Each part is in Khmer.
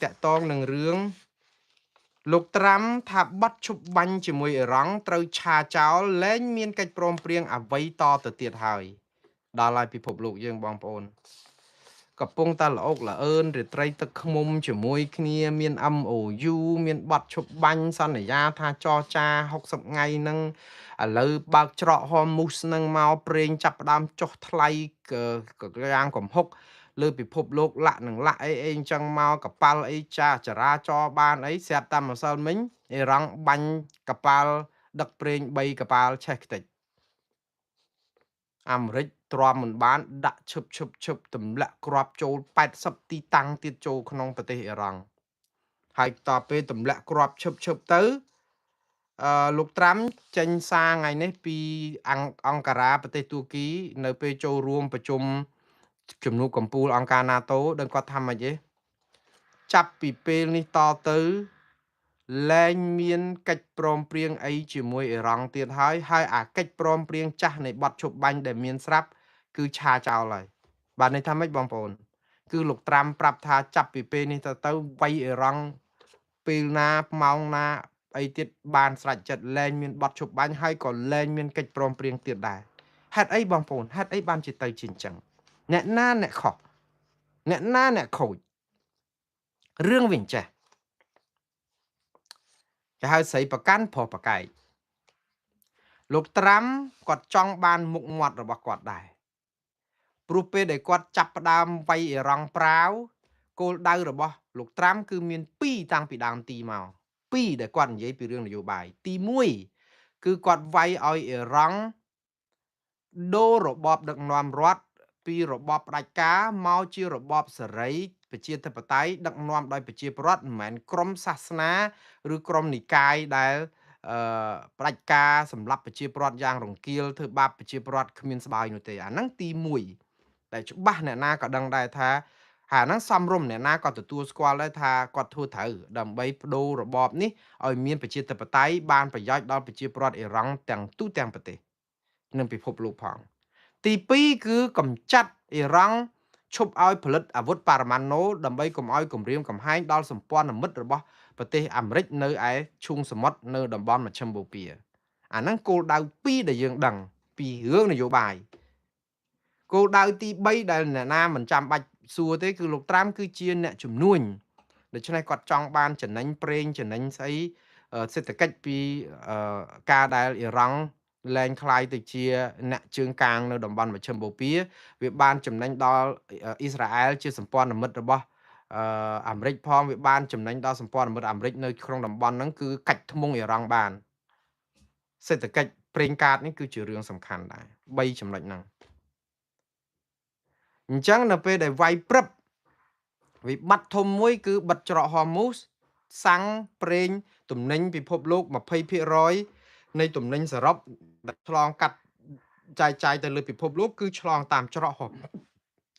តាក់តងនឹងរឿងលោកត្រាំថាប័តឈប់បាញ់ជាមួយអ៊ីរ៉ង់ត្រូវឆាចោលលែងមានកិច្ចព្រមព្រៀងអ្វីតទៅទៀតហើយដល់ហើយពិភពលោកយើងបងប្អូនកំពុងតែល្អុកល្អឿនរាត្រីទឹកឃ្មុំជាមួយគ្នាមាន MOU មានប័តឈប់បាញ់សន្យាថាចរចា60ថ្ងៃហ្នឹងឥឡូវបើកច្រកហមូសនឹងមកប្រេងចាប់ផ្ដើមចុះថ្លៃយ៉ាងកំហុកលើពិភពលោកលាក់នឹងលាក់អីអីអញ្ចឹងមកកប៉ាល់អីចាចរាចរបានអីស្រាប់តែម្សិលមិញអ៊ីរ៉ង់បាញ់កប៉ាល់ដឹកប្រេង3កប៉ាល់ឆេះខ្ទេចអាមេរិកទ្រាំមិនបានដាក់ឈឹបឈឹបឈឹបទម្លាក់គ្រាប់ចូល80ទីតាំងទៀតចូលក្នុងប្រទេសអ៊ីរ៉ង់ហើយតពេលទម្លាក់គ្រាប់ឈឹបឈឹបទៅអឺលោកត្រាំចេញសារថ្ងៃនេះពីអង្គការ៉ាប្រទេសទួរគីនៅពេលចូលរួមប្រជុំជំនួបកម្ពុជាអង្គការ NATO ដឹងគាត់ថាម៉េចទេចាប់ពីពេលនេះតទៅលែងមានកិច្ចព្រមព្រៀងអីជាមួយអ៊ីរ៉ង់ទៀតហើយហើយអាកិច្ចព្រមព្រៀងចាស់នៃបទឈប់បាញ់ដែលមានស្រាប់គឺឆាចោលហើយបាទនេះថាម៉េចបងប្អូនគឺលោកត្រាំប្រាប់ថាចាប់ពីពេលនេះទៅវាយអ៊ីរ៉ង់ពេលណាម៉ោងណាអីទៀតបានស្រេចចិត្តលែងមានបទឈប់បាញ់ហើយក៏លែងមានកិច្ចព្រមព្រៀងទៀតដែរហេតុអីបងប្អូនហេតុអីបានជាទៅជាអញ្ចឹងអ្នកណាអ្នកខុសអ្នកណាអ្នកខូចរឿងវិញចេះគេហៅស្រីប្រកាន់ប្រុសប្រកែកលោកត្រាំគាត់ចង់បានមុខមាត់របស់គាត់ដែរព្រោះពេលដែលគាត់ចាប់ផ្ដើមវាយអ៊ីរ៉ង់ប្រាវគោលដៅរបស់លោកត្រាំគឺមាន2តាំងពីដើមទីមក2ដែលគាត់និយាយពីរឿងនយោបាយទី1គឺគាត់វាយឲ្យអ៊ីរ៉ង់ដូររបបដឹកនាំរដ្ឋពីរបបផ្ដាច់ការមកជារបបសេរីប្រជាធិបតេយ្យដឹកនាំដោយប្រជាពលរដ្ឋមិនមែនក្រុមសាសនាឬក្រុមនិកាយដែលផ្ដាច់ការសម្លាប់ប្រជាពលរដ្ឋយ៉ាងរង្គាលធ្វើបាបប្រជាពលរដ្ឋគ្មានស្បើយនោះទេអាហ្នឹងទី1ដែលច្បាស់អ្នកណាក៏ដឹងដែរថាហើយអាហ្នឹងសំរុំអ្នកណាក៏ទទួលស្គាល់ដែរថាគាត់ធ្វើត្រូវដើម្បីបដូររបបនេះឲ្យមានប្រជាធិបតេយ្យបានប្រយោជន៍ដល់ប្រជាពលរដ្ឋអ៊ីរ៉ង់ទាំងទូទាំងប្រទេសនិងពិភពលោកផងទី2គឺកំចាត់អ៊ីរ៉ង់ឈប់ឲ្យផលិតអាវុធប៉ារ៉ាម៉ាណូដើម្បីកុំឲ្យគំរាមកំហែងដល់សម្ព័ន្ធមិត្តរបស់ប្រទេសអាមេរិកនៅឯឈូងសមុទ្រនៅតំបន់មជ្ឈិមបូព៌ាអាហ្នឹងគោលដៅ2ដែលយើងដឹងពីរឿងនយោបាយគោលដៅទី3ដែលអ្នកណាមិនចាំបាច់សួរទេគឺលោកត្រាំគឺជាអ្នកជំនួញដូច្នេះគាត់ចង់បានចំណេញប្រេងចំណេញស្អីសេដ្ឋកិច្ចពីការដែលអ៊ីរ៉ង់លែងคล้ายទៅជាអ្នកជើងកាងនៅតំបន់មជ្ឈិមបូព៌ាវាបានចំណេញដល់អ៊ីស្រាអែលជាសម្ព័ន្ធមិត្តរបស់អាមេរិកផងវាបានចំណេញដល់សម្ព័ន្ធមិត្តអាមេរិកនៅក្នុងតំបន់ហ្នឹងគឺកាច់ធ្មង់អ៊ីរ៉ង់បានសេដ្ឋកិច្ចប្រេងកាតនេះគឺជារឿងសំខាន់ដែរ3ចំណុចហ្នឹងអញ្ចឹងនៅពេលដែលវាយព្រឹបវិបត្តិធំមួយគឺបិទច្រកហមូសសាំងប្រេងទំនិញពិភពលោក20%នៃទំនិញសរុបដែលឆ្លងកាត់ចែកចាយទៅលើពិភពលោកគឺឆ្លងតាមច្រកហ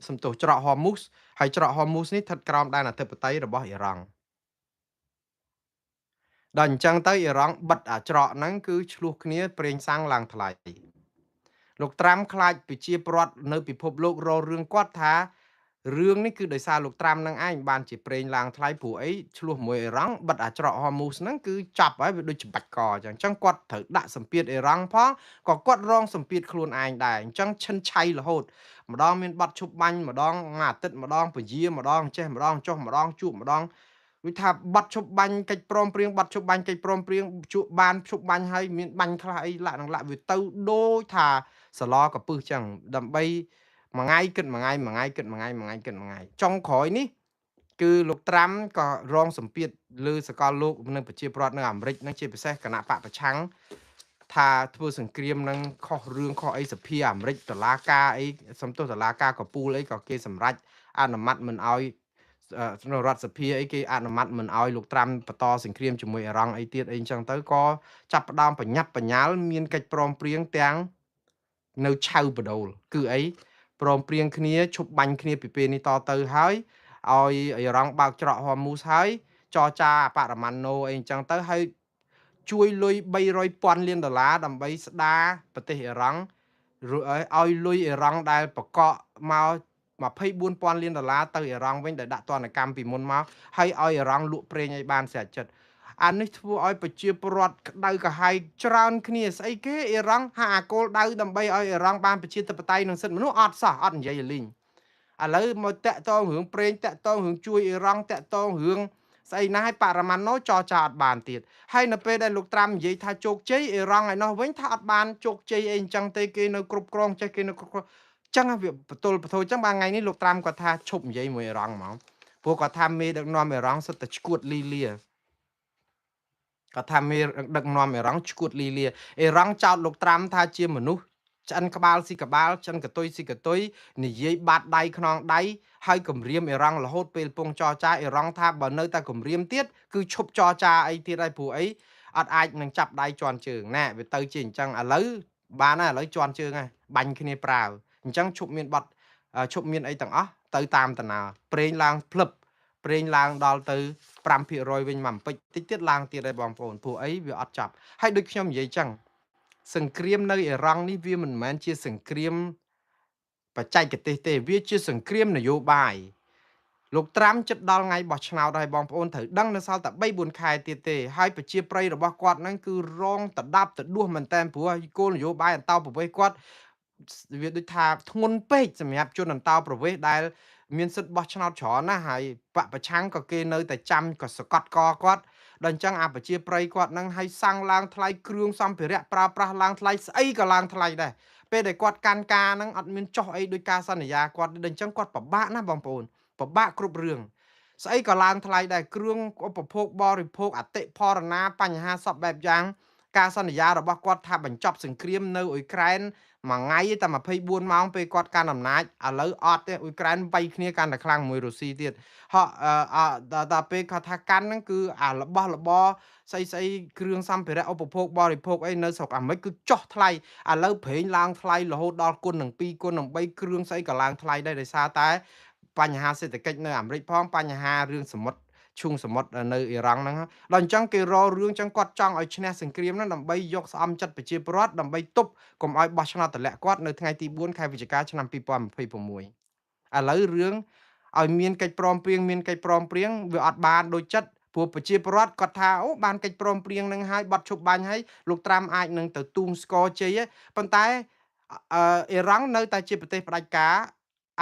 សំទោសច្រកហមូសហើយច្រកហមូសនេះស្ថិតក្រោមដែនអធិបតេយ្យរបស់អ៊ីរ៉ង់ដល់អញ្ចឹងទៅអ៊ីរ៉ង់បិទអាច្រកហ្នឹងគឺឆ្លោះគ្នាប្រេងសាំងឡើងថ្លៃលោកត្រាំខ្លាចប្រជាពលរដ្ឋនៅពិភពលោករករឿងគាត់ថារឿងនេះគឺដោយសារលោកត្រាំនឹងឯងបានជាប្រេងឡើងថ្លៃព្រោះអីឆ្លោះមួយអ៊ីរ៉ង់បិទអាច្រកហមូសហ្នឹងគឺចាប់ហើយវាដូចច្បាច់កអញ្ចឹងអញ្ចឹងគាត់ត្រូវដាក់សម្ពាធអ៊ីរ៉ង់ផងក៏គាត់រងសម្ពាធខ្លួនឯងដែរអញ្ចឹងឈិនឆៃរហូតម្ដងមានប័ណ្ណឈប់បាញ់ម្ដងមួយអាទិត្យម្ដងពយាម្ដងចេះម្ដងចុះម្ដងជួបម្ដងដូចថាប័ណ្ណឈប់បាញ់កិច្ចព្រមព្រៀងប័ណ្ណឈប់បាញ់កិច្ចព្រមព្រៀងជួបបានឈប់បាញ់ហើយមានបាញ់ខ្លះអីលាក់នឹងលាក់វាទៅដូចថាសឡកពឹសចឹងដើម្បីមួយថ្ងៃគិតមួយថ្ងៃមួយថ្ងៃគិតមួយថ្ងៃមួយថ្ងៃគិតមួយថ្ងៃចុងក្រោយនេះគឺលោកត្រាំក៏រងសម្ពាធលើសកលលោកនិងប្រជាពលរដ្ឋនៅអាមេរិកនិងជាពិសេសគណៈបកប្រឆាំងថាធ្វើសង្គ្រាមនឹងខុសរឿងខុសអីសភាអាមេរិកតឡាការអីសំទោសតឡាការកពូលអីក៏គេសម្រេចអនុម័តមិនអោយរដ្ឋសភាអីគេអនុម័តមិនអោយលោកត្រាំបន្តសង្គ្រាមជាមួយអ៊ីរ៉ង់អីទៀតអីចឹងទៅក៏ចាប់ផ្ដើមបញ្ញាប់បញ្ញាល់មានកិច្ចព្រមព្រៀងទាំងនៅឆៅបដូលគឺអីព្រមព្រៀងគ្នាឈប់បាញ់គ្នាពីពេលនេះតទៅហើយឲ្យអ៊ីរ៉ង់បើកច្រកហមូសហើយចរចាបរមាណូអីអញ្ចឹងទៅហើយជួយលុយ300ពាន់លានដុល្លារដើម្បីស្ដារប្រទេសអ៊ីរ៉ង់ឲ្យលុយអ៊ីរ៉ង់ដែលបកកមក 24,000លានដុល្លារទៅអ៊ីរ៉ង់វិញ ដែលដាក់ទណ្ឌកម្មពីមុនមក ហើយឲ្យអ៊ីរ៉ង់លក់ប្រេងឲ្យបានស្រេចចិត្ត។ អានេះធ្វើឲ្យប្រជាពលរដ្ឋក្តៅក្រហាយច្រើនគ្នា។ ស្អីគេអ៊ីរ៉ង់ហាអាគោលដៅដើម្បីឲ្យអ៊ីរ៉ង់បានប្រជាធិបតេយ្យនិងសិទ្ធិមនុស្សអត់សោះ អត់និយាយលីង ឥឡូវមកតាក់តងរឿងប្រេង តាក់តងរឿងជួយអ៊ីរ៉ង់ តាក់តងរឿងស្អីណា ឲ្យបរមាណូចរចាអត់បានទៀតហើយ។ នៅពេលដែលលោកត្រាំនិយាយថាជោគជ័យ អ៊ីរ៉ង់ឯនោះវិញថាអត់បានជោគជ័យអីអញ្ចឹងទេ គេនៅគ្រប់គ្រងចេះ គេនៅគ្រប់គ្រងចឹង វាបន្ទល់បន្ទោចឹង។ បាទ ថ្ងៃនេះលោកត្រាំគាត់ថាឈប់និយាយមួយអ៊ីរ៉ង់ហ្មង ព្រោះគាត់ថាមេដឹកនាំអ៊ីរ៉ង់សិតតែឈួតលីលា គាត់ថាមេដឹកនាំអ៊ីរ៉ង់ឈួតលីលា។ អ៊ីរ៉ង់ចោទលោកត្រាំថាជាមនុស្សឆ្អិនក្បាលស៊ីក្បាល ឆ្អិនកតុយស៊ីកតុយ និយាយបាតដៃខ្នងដៃ ហើយគម្រាមអ៊ីរ៉ង់រហូតពេលពងចរចា។ អ៊ីរ៉ង់ថាបើនៅតែគម្រាមទៀត គឺឈប់ចរចាអីទៀតហើយ ព្រោះអីអត់អាចនឹងចាប់ដៃជន់ជើងណែ វាទៅជាអញ្ចឹង។ ឥឡូវបានហើយ ឥឡូវជន់ជើងហើយ បាញ់គ្នាប្រាវអញ្ចឹង ឈប់មានបត់ឈប់មានអីទាំងអស់ទៅតាមដំណើរ។ ប្រេងឡើងភ្លឹប ប្រេងឡើងដល់ទៅ5%វិញមក បន្តិចតិចទៀតឡើងទៀតហើយបងប្អូន ព្រោះអីវាអត់ចាប់ហើយ។ ដូចខ្ញុំនិយាយចឹង សង្គ្រាមនៅអ៊ីរ៉ង់នេះវាមិនមែនជាសង្គ្រាមបច្ចេកទេសទេ វាជាសង្គ្រាមនយោបាយ។ លោកត្រាំចិត្តដល់ថ្ងៃបោះឆ្នោតហើយបងប្អូនត្រូវដឹង នៅសល់តែ3 4ខែទៀតទេ ហើយប្រជាប្រិយរបស់គាត់ហ្នឹងគឺរងតដាប់តដួសមែនតែន ព្រោះគោលនយោបាយអន្តោប្រវេសន៍គាត់វាដូចថាធ្ងន់ពេកសម្រាប់ជនអន្តោប្រវេសន៍ដែលមានសិទ្ធិបោះឆ្នោតច្រើនណាស់ ហើយបពប្រឆាំងក៏គេនៅតែចាំក៏សកត់កគាត់ដល់អញ្ចឹង អាប្រជាប្រិយគាត់នឹងឲ្យសាំងឡើងថ្លៃ គ្រឿងសម្ភារៈប្រើប្រាស់ឡើងថ្លៃ ស្អីក៏ឡើងថ្លៃដែរ ពេលដែលគាត់កាន់ការហ្នឹងអត់មានចោះអីដោយការសន្យាគាត់ ដល់អញ្ចឹងគាត់ពិបាកណាស់បងប្អូន ពិបាកគ្រប់រឿង ស្អីក៏ឡើងថ្លៃដែរ គ្រឿងឧបភោគបរិភោគ អតិផរណា បញ្ហាសពបែបយ៉ាង។ ការសន្យារបស់គាត់ថាបញ្ចប់សង្គ្រាមនៅអ៊ុយក្រែនមួយថ្ងៃតែ24ម៉ោងពេលគាត់កាន់អំណាច ឥឡូវអត់ទេ អ៊ុយក្រែនវាយគ្នាកាន់តែខ្លាំងមួយរុស្ស៊ីទៀត ហក់ដល់ពេលគាត់ថាកាន់ហ្នឹង គឺអារបស់របរស្អីស្អីគ្រឿងសម្ភារៈឧបភោគបរិភោគអីនៅស្រុកអាមេរិកគឺចុះថ្លៃ ឥឡូវប្រេងឡើងថ្លៃរហូតដល់គុណនឹង2គុណនឹង3 គ្រឿងស្អីក៏ឡើងថ្លៃដែរ ដោយសារតែបញ្ហាសេដ្ឋកិច្ចនៅអាមេរិកផង បញ្ហារឿងសមុទ្រឈូងសមុទ្រនៅអ៊ីរ៉ង់ហ្នឹង។ ដល់អញ្ចឹងគេរករឿងអញ្ចឹង គាត់ចង់ឲ្យឈ្នះសង្គ្រាមហ្នឹង ដើម្បីយកស្អំចិត្តប្រជាពលរដ្ឋ ដើម្បីទប់កុំឲ្យបោះឆ្នោតតម្លាក់គាត់នៅថ្ងៃទី4ខែវិច្ឆិកាឆ្នាំ2026។ ឥឡូវរឿងឲ្យមានកិច្ចព្រមព្រៀង មានកិច្ចព្រមព្រៀងវាអត់បានដូចចិត្ត ព្រោះប្រជាពលរដ្ឋគាត់ថាអូបានកិច្ចព្រមព្រៀងនឹងហើយ បាត់ឈប់បាញ់ហើយ លោកត្រាំអាចនឹងទៅទូងស្កជ័យ ប៉ុន្តែអ៊ីរ៉ង់នៅតែជាប្រទេសផ្ដាច់ការ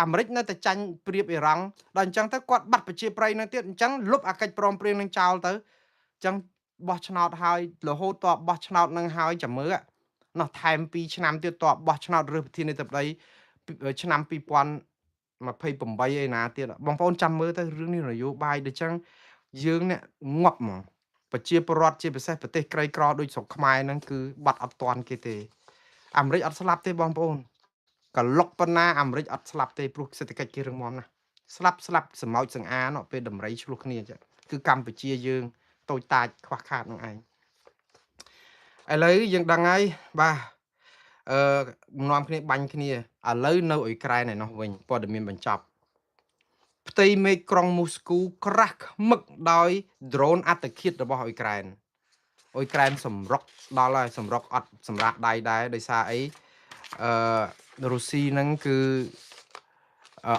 អាមេរិកនៅតែចាញ់ប្រៀបអ៊ីរ៉ង់ ដល់អញ្ចឹងទៅគាត់បាត់ប្រជាប្រិយនឹងទៀត អញ្ចឹងលុបអាកិច្ចព្រមព្រៀងនឹងចោលទៅ។ អញ្ចឹងបោះឆ្នោតហើយ រហូតតបោះឆ្នោតនឹងហើយ ចាំមើលណោះ ថែម2ឆ្នាំទៀត តបោះឆ្នោតរើសប្រធានាធិបតីឆ្នាំ2028ឯណាទៀត បងប្អូនចាំមើលទៅ រឿងនេះនយោបាយ ដូចចឹងយើងអ្នកងាប់ហ្មង ប្រជាពលរដ្ឋជាពិសេសប្រទេសក្រីក្រដូចស្រុកខ្មែរហ្នឹងគឺបាត់អត់តាន់គេទេ។ អាមេរិកអត់ស្លាប់ទេបងប្អូន កលុកប៉ុណ្ណាអាមេរិកអត់ស្លាប់ទេ ព្រោះសេដ្ឋកិច្ចគេរឹងមាំណាស់ ស្លាប់ស្លាប់សម្ោចសង្អានពេលដំរីឆ្លោះគ្នាចឹង គឺកម្ពុជាយើងតូចតាចខ្វះខាតនឹងឯង។ ឥឡូវយើងដឹងហើយ បាទ អឺនាំគ្នាបាញ់គ្នា ឥឡូវនៅអ៊ុយក្រែនឯណោះវិញ ព័ត៌មានបញ្ចប់ ផ្ទៃមេឃក្រុងមូស្គូក្រាស់ខ្មឹកដោយដ្រូនអត្តឃាតរបស់អ៊ុយក្រែន។ អ៊ុយក្រែនសម្រុកដល់ហើយ សម្រុកអត់សម្រាប់ដៃដែរ ដោយសារអីអឺរុស្ស៊ីហ្នឹងគឺ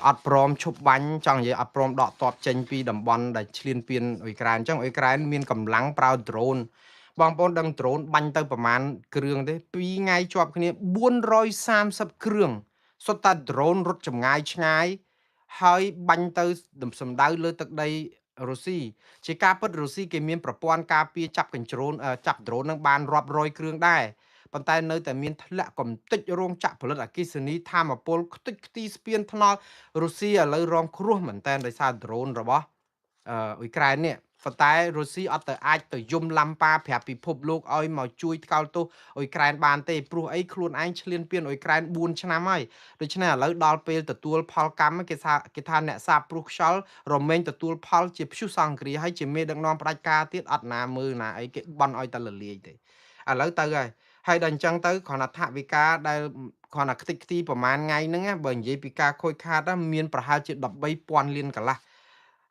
អត់ព្រមឈប់បាញ់ ចង់និយាយអត់ព្រមដកទ័ពចេញពីតំបន់ដែលឈ្លានពានអ៊ុយក្រែន។ អញ្ចឹងអ៊ុយក្រែនមានកម្លាំងប្រើដ្រូន បងប្អូនដឹងដ្រូនបាញ់ទៅប្រមាណគ្រឿងទេ 2ថ្ងៃជាប់គ្នា430គ្រឿង សុទ្ធតែដ្រូនរត់ចម្ងាយឆ្ងាយ ហើយបាញ់ទៅសំដៅលើទឹកដីរុស្ស៊ី។ ជាការពិតរុស្ស៊ីគេមានប្រព័ន្ធការពារចាប់កញ្ជ្រោនចាប់ដ្រូននឹងបានរាប់រយគ្រឿងដែរ ប៉ុន្តែនៅតែមានធ្លាក់កំតិចរោងចក្រផលិតអគិសនីធម្មពល ខ្ទេចខ្ទីស្ពានថ្នល់។ រុស្ស៊ីឥឡូវរងគ្រោះមែនតើ ដោយសារដ្រូនរបស់អ៊ុយក្រែននេះ ប៉ុន្តែរុស្ស៊ីអត់ទៅអាចទៅយំឡាំប៉ាប្រាប់ពិភពលោកឲ្យមកជួយថ្កោលទោសអ៊ុយក្រែនបានទេ ព្រោះអីខ្លួនឯងឈ្លានពានអ៊ុយក្រែន4ឆ្នាំហើយ។ ដូច្នេះឥឡូវដល់ពេលទទួលផលកម្ម គេថាគេថាអ្នកសាបព្រោះខ្យល់រមែងទទួលផលជាព្យុះសង្គ្រា ហើយជាមេដឹកនាំផ្ដាច់ការទៀត អត់ណាមើលណាអីគេបន់ឲ្យតែលលាយទេ ឥឡូវទៅហើយ។ ហើយដល់អញ្ចឹងទៅគ្រាន់តែថវិកាដែលគ្រាន់តែខ្ទេចខ្ទីប្រហែលថ្ងៃហ្នឹង បើនិយាយពីការខូចខាតមានប្រហែលជា13,000លានកន្លះ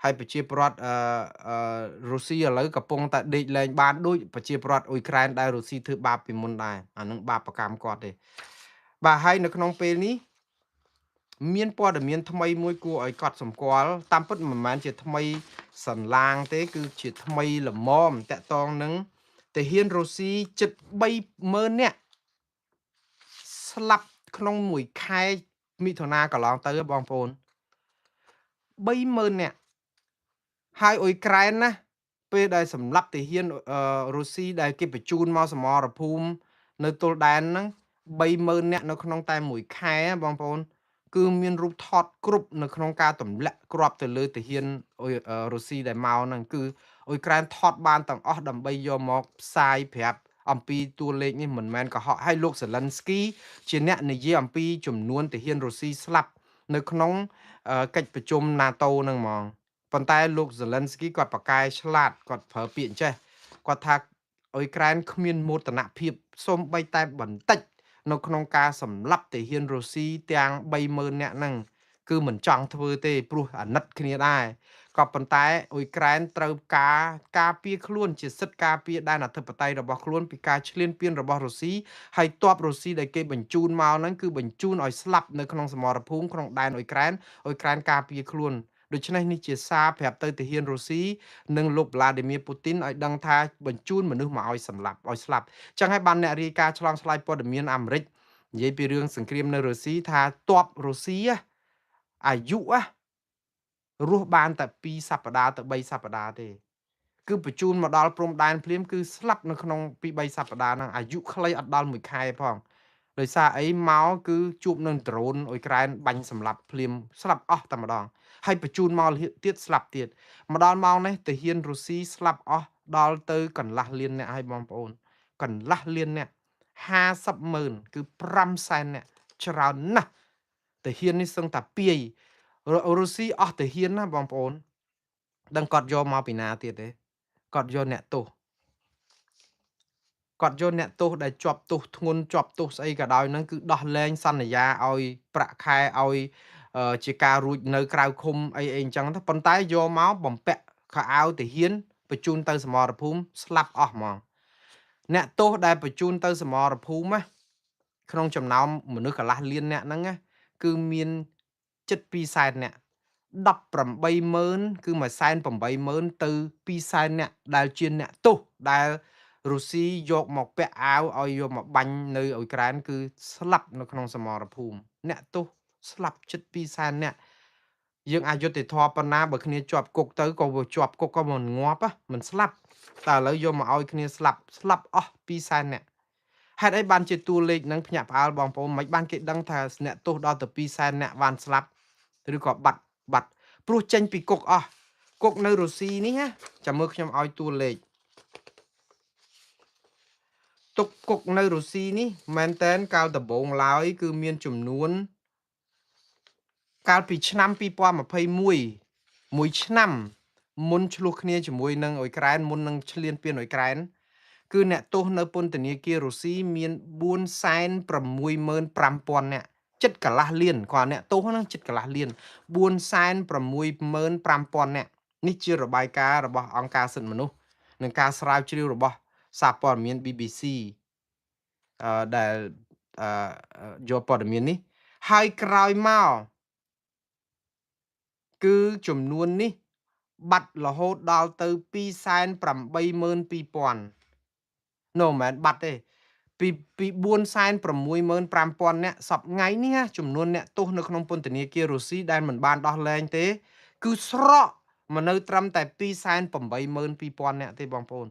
ហើយប្រជាពលរដ្ឋអឺរុស្ស៊ីឥឡូវកំពុងតែដេកលែងបានដូចប្រជាពលរដ្ឋអ៊ុយក្រែនដែលរុស្ស៊ីធ្វើបាបពីមុនដែរ អានឹងបាបកម្មគាត់ទេ។ បាទ ហើយនៅក្នុងពេលនេះ មានព័ត៌មានថ្មីមួយគួរឲ្យកត់សម្គាល់តាមពិតមិនមែនជាថ្មីសន្លាងទេគឺជាថ្មីល្មមតកតងនឹងទាហានរុស្ស៊ីជិត30000នាក់ស្លាប់ក្នុងមួយខែមិថុនាកន្លងទៅបងប្អូន30000នាក់ហើយអ៊ុយក្រែនណាពេលដែលសម្លាប់ទាហានរុស្ស៊ីដែលគេបញ្ជូនមកសមរភូមិនៅទល់ដែនហ្នឹង30000នាក់នៅក្នុងតែមួយខែបងប្អូនគឺមានរូបថតគ្រប់នៅក្នុងការទម្លាក់គ្រាប់ទៅលើទាហានរុស្ស៊ីដែលមកហ្នឹងគឺអ៊ុយក្រែនថតបានទាំងអស់ដើម្បីយកមកផ្សាយប្រាប់អំពីតួលេខនេះមិនមែនកុហកហើយលោកសេលិនស្គីជាអ្នកនិយាយអំពីចំនួនទាហានរុស្ស៊ីស្លាប់នៅក្នុងកិច្ចប្រជុំ NATO ហ្នឹងហ្មងប៉ុន្តែលោកសេលិនស្គីគាត់ប្រកែឆ្លាតគាត់ប្រើពាក្យអញ្ចេះគាត់ថាអ៊ុយក្រែនគ្មានមោទនភាពសូម្បីតែបន្តិចនៅក្នុងការសម្លាប់ទាហានរុស្ស៊ីទាំង30000នាក់ហ្នឹងគឺមិនចង់ធ្វើទេព្រោះអាណិតគ្នាដែរក៏ប៉ុន្តែអ៊ុយក្រែនត្រូវការការពារខ្លួនជាសិទ្ធិការពារដែនអធិបតេយ្យរបស់ខ្លួនពីការឈ្លានពានរបស់រុស្ស៊ីហើយទ័ពរុស្ស៊ីដែលគេបញ្ជូនមកហ្នឹងគឺបញ្ជូនឲ្យស្លាប់នៅក្នុងសមរភូមិក្នុងដែនអ៊ុយក្រែនអ៊ុយក្រែនការពារខ្លួនដូច្នេះនេះជាសារប្រាប់ទៅទាហានរុស្ស៊ីនិងលោកវ្លាឌីមៀពូទីនឲ្យដឹងថាបញ្ជូនមនុស្សមកឲ្យសម្លាប់ឲ្យស្លាប់ចឹងហើយបានអ្នករាយការណ៍ឆ្លងឆ្លើយព័ត៌មានអាមេរិកនិយាយពីរឿងសង្គ្រាមនៅរុស្ស៊ីថាទ័ពរុស្ស៊ីអាយុរស់បានតែ2សប្តាហ៍ទៅ3សប្តាហ៍ទេគឺបញ្ជូនមកដល់ព្រំដែនភ្លាមគឺស្លាប់នៅក្នុង2 3សប្តាហ៍ហ្នឹងអាយុខ្លីអត់ដល់1ខែផងដោយសារអីមកគឺជួបនឹងដ្រូនអ៊ុយក្រែនបាញ់សម្លាប់ភ្លាមស្លាប់អស់តែម្ដងហើយបញ្ជូនមកទៀតស្លាប់ទៀតមកដល់ម៉ោងនេះទាហានរុស្ស៊ីស្លាប់អស់ដល់ទៅកន្លះលានអ្នកហើយបងប្អូនកន្លះលានអ្នក50ម៉ឺនគឺ5សែនអ្នកច្រើនណាស់ទាហាននេះសឹងតែពាយរុស្ស៊ីអស់ទាហានណាបងប្អូនដឹងគាត់យកមកពីណាទៀតទេគាត់យកអ្នកទោសគាត់យកអ្នកទោសដែលជាប់ទោសធ្ងន់ជាប់ទោសស្អីក៏ដោយហ្នឹងគឺដោះលែងសន្យាឲ្យប្រាក់ខែឲ្យជាការរួចនៅក្រៅឃុំអីអីអញ្ចឹងទៅប៉ុន្តែយកមកបំពាក់ខោអាវទាហានបញ្ជូនទៅសមរភូមិស្លាប់អស់ហ្មងអ្នកទោសដែលបញ្ជូនទៅសមរភូមិណាក្នុងចំណោមមនុស្សកន្លះលានអ្នកហ្នឹងណាគឺមានជិត2សែនអ្នក180,000គឺ180,000ទៅ2សែនអ្នកដែលជាអ្នកទោសដែលរុស្ស៊ីយកមកពាក់អាវឲ្យយកមកបាញ់នៅអ៊ុយក្រែនគឺស្លាប់នៅក្នុងសមរភូមិអ្នកទោសស្លាប់ជិត2សែនអ្នកយើងអយុត្តិធម៌ប៉ុណ្ណាបើគ្នាជាប់គុកទៅក៏វាជាប់គុកក៏មិនងាប់មិនស្លាប់តែឥឡូវយកមកឲ្យគ្នាស្លាប់ស្លាប់អស់2សែនអ្នកហេតុអីបានជាតួលេខហ្នឹងភ្ញាក់ផ្អើលបងប្អូនមិនបានគេដឹងថាអ្នកទោសដល់ទៅ2សែនអ្នកបានស្លាប់ឬក៏បាត់ព្រោះចេញពីគុកអស់គុកនៅរុស្ស៊ីនេះណាចាំមើលខ្ញុំឲ្យតួលេខទុកគុកនៅរុស្ស៊ីនេះមែនតែនកាលដំបូងឡើយគឺមានចំនួនកាលពីឆ្នាំ2021មួយឆ្នាំមុនឆ្លោះគ្នាជាមួយនឹងអ៊ុយក្រែនមុននឹងឈ្លានពានអ៊ុយក្រែនគឺអ្នកទោសនៅពន្ធនាគាររុស្ស៊ីមាន465,000នាក់ជិតកន្លះលានគាត់អ្នកទោសហ្នឹងជិតកន្លះលាន465,000នាក់នេះជារបាយការណ៍របស់អង្គការសិទ្ធិមនុស្សនិងការស្រាវជ្រាវរបស់សារព័ត៌មាន BBC ដែលយកព័ត៌មាននេះហើយក្រោយមកគឺចំនួននេះបាត់រហូតដល់ទៅ282,000នោះមិនមែនបាត់ទេពី465,000នាក់សប្ថ្ងៃនេះចំនួនអ្នកទោសនៅក្នុងពន្ធនាគាររុស្ស៊ីដែលមិនបានដោះលែងទេគឺស្រកមកនៅត្រឹមតែ282,000នាក់ទេបងប្អូន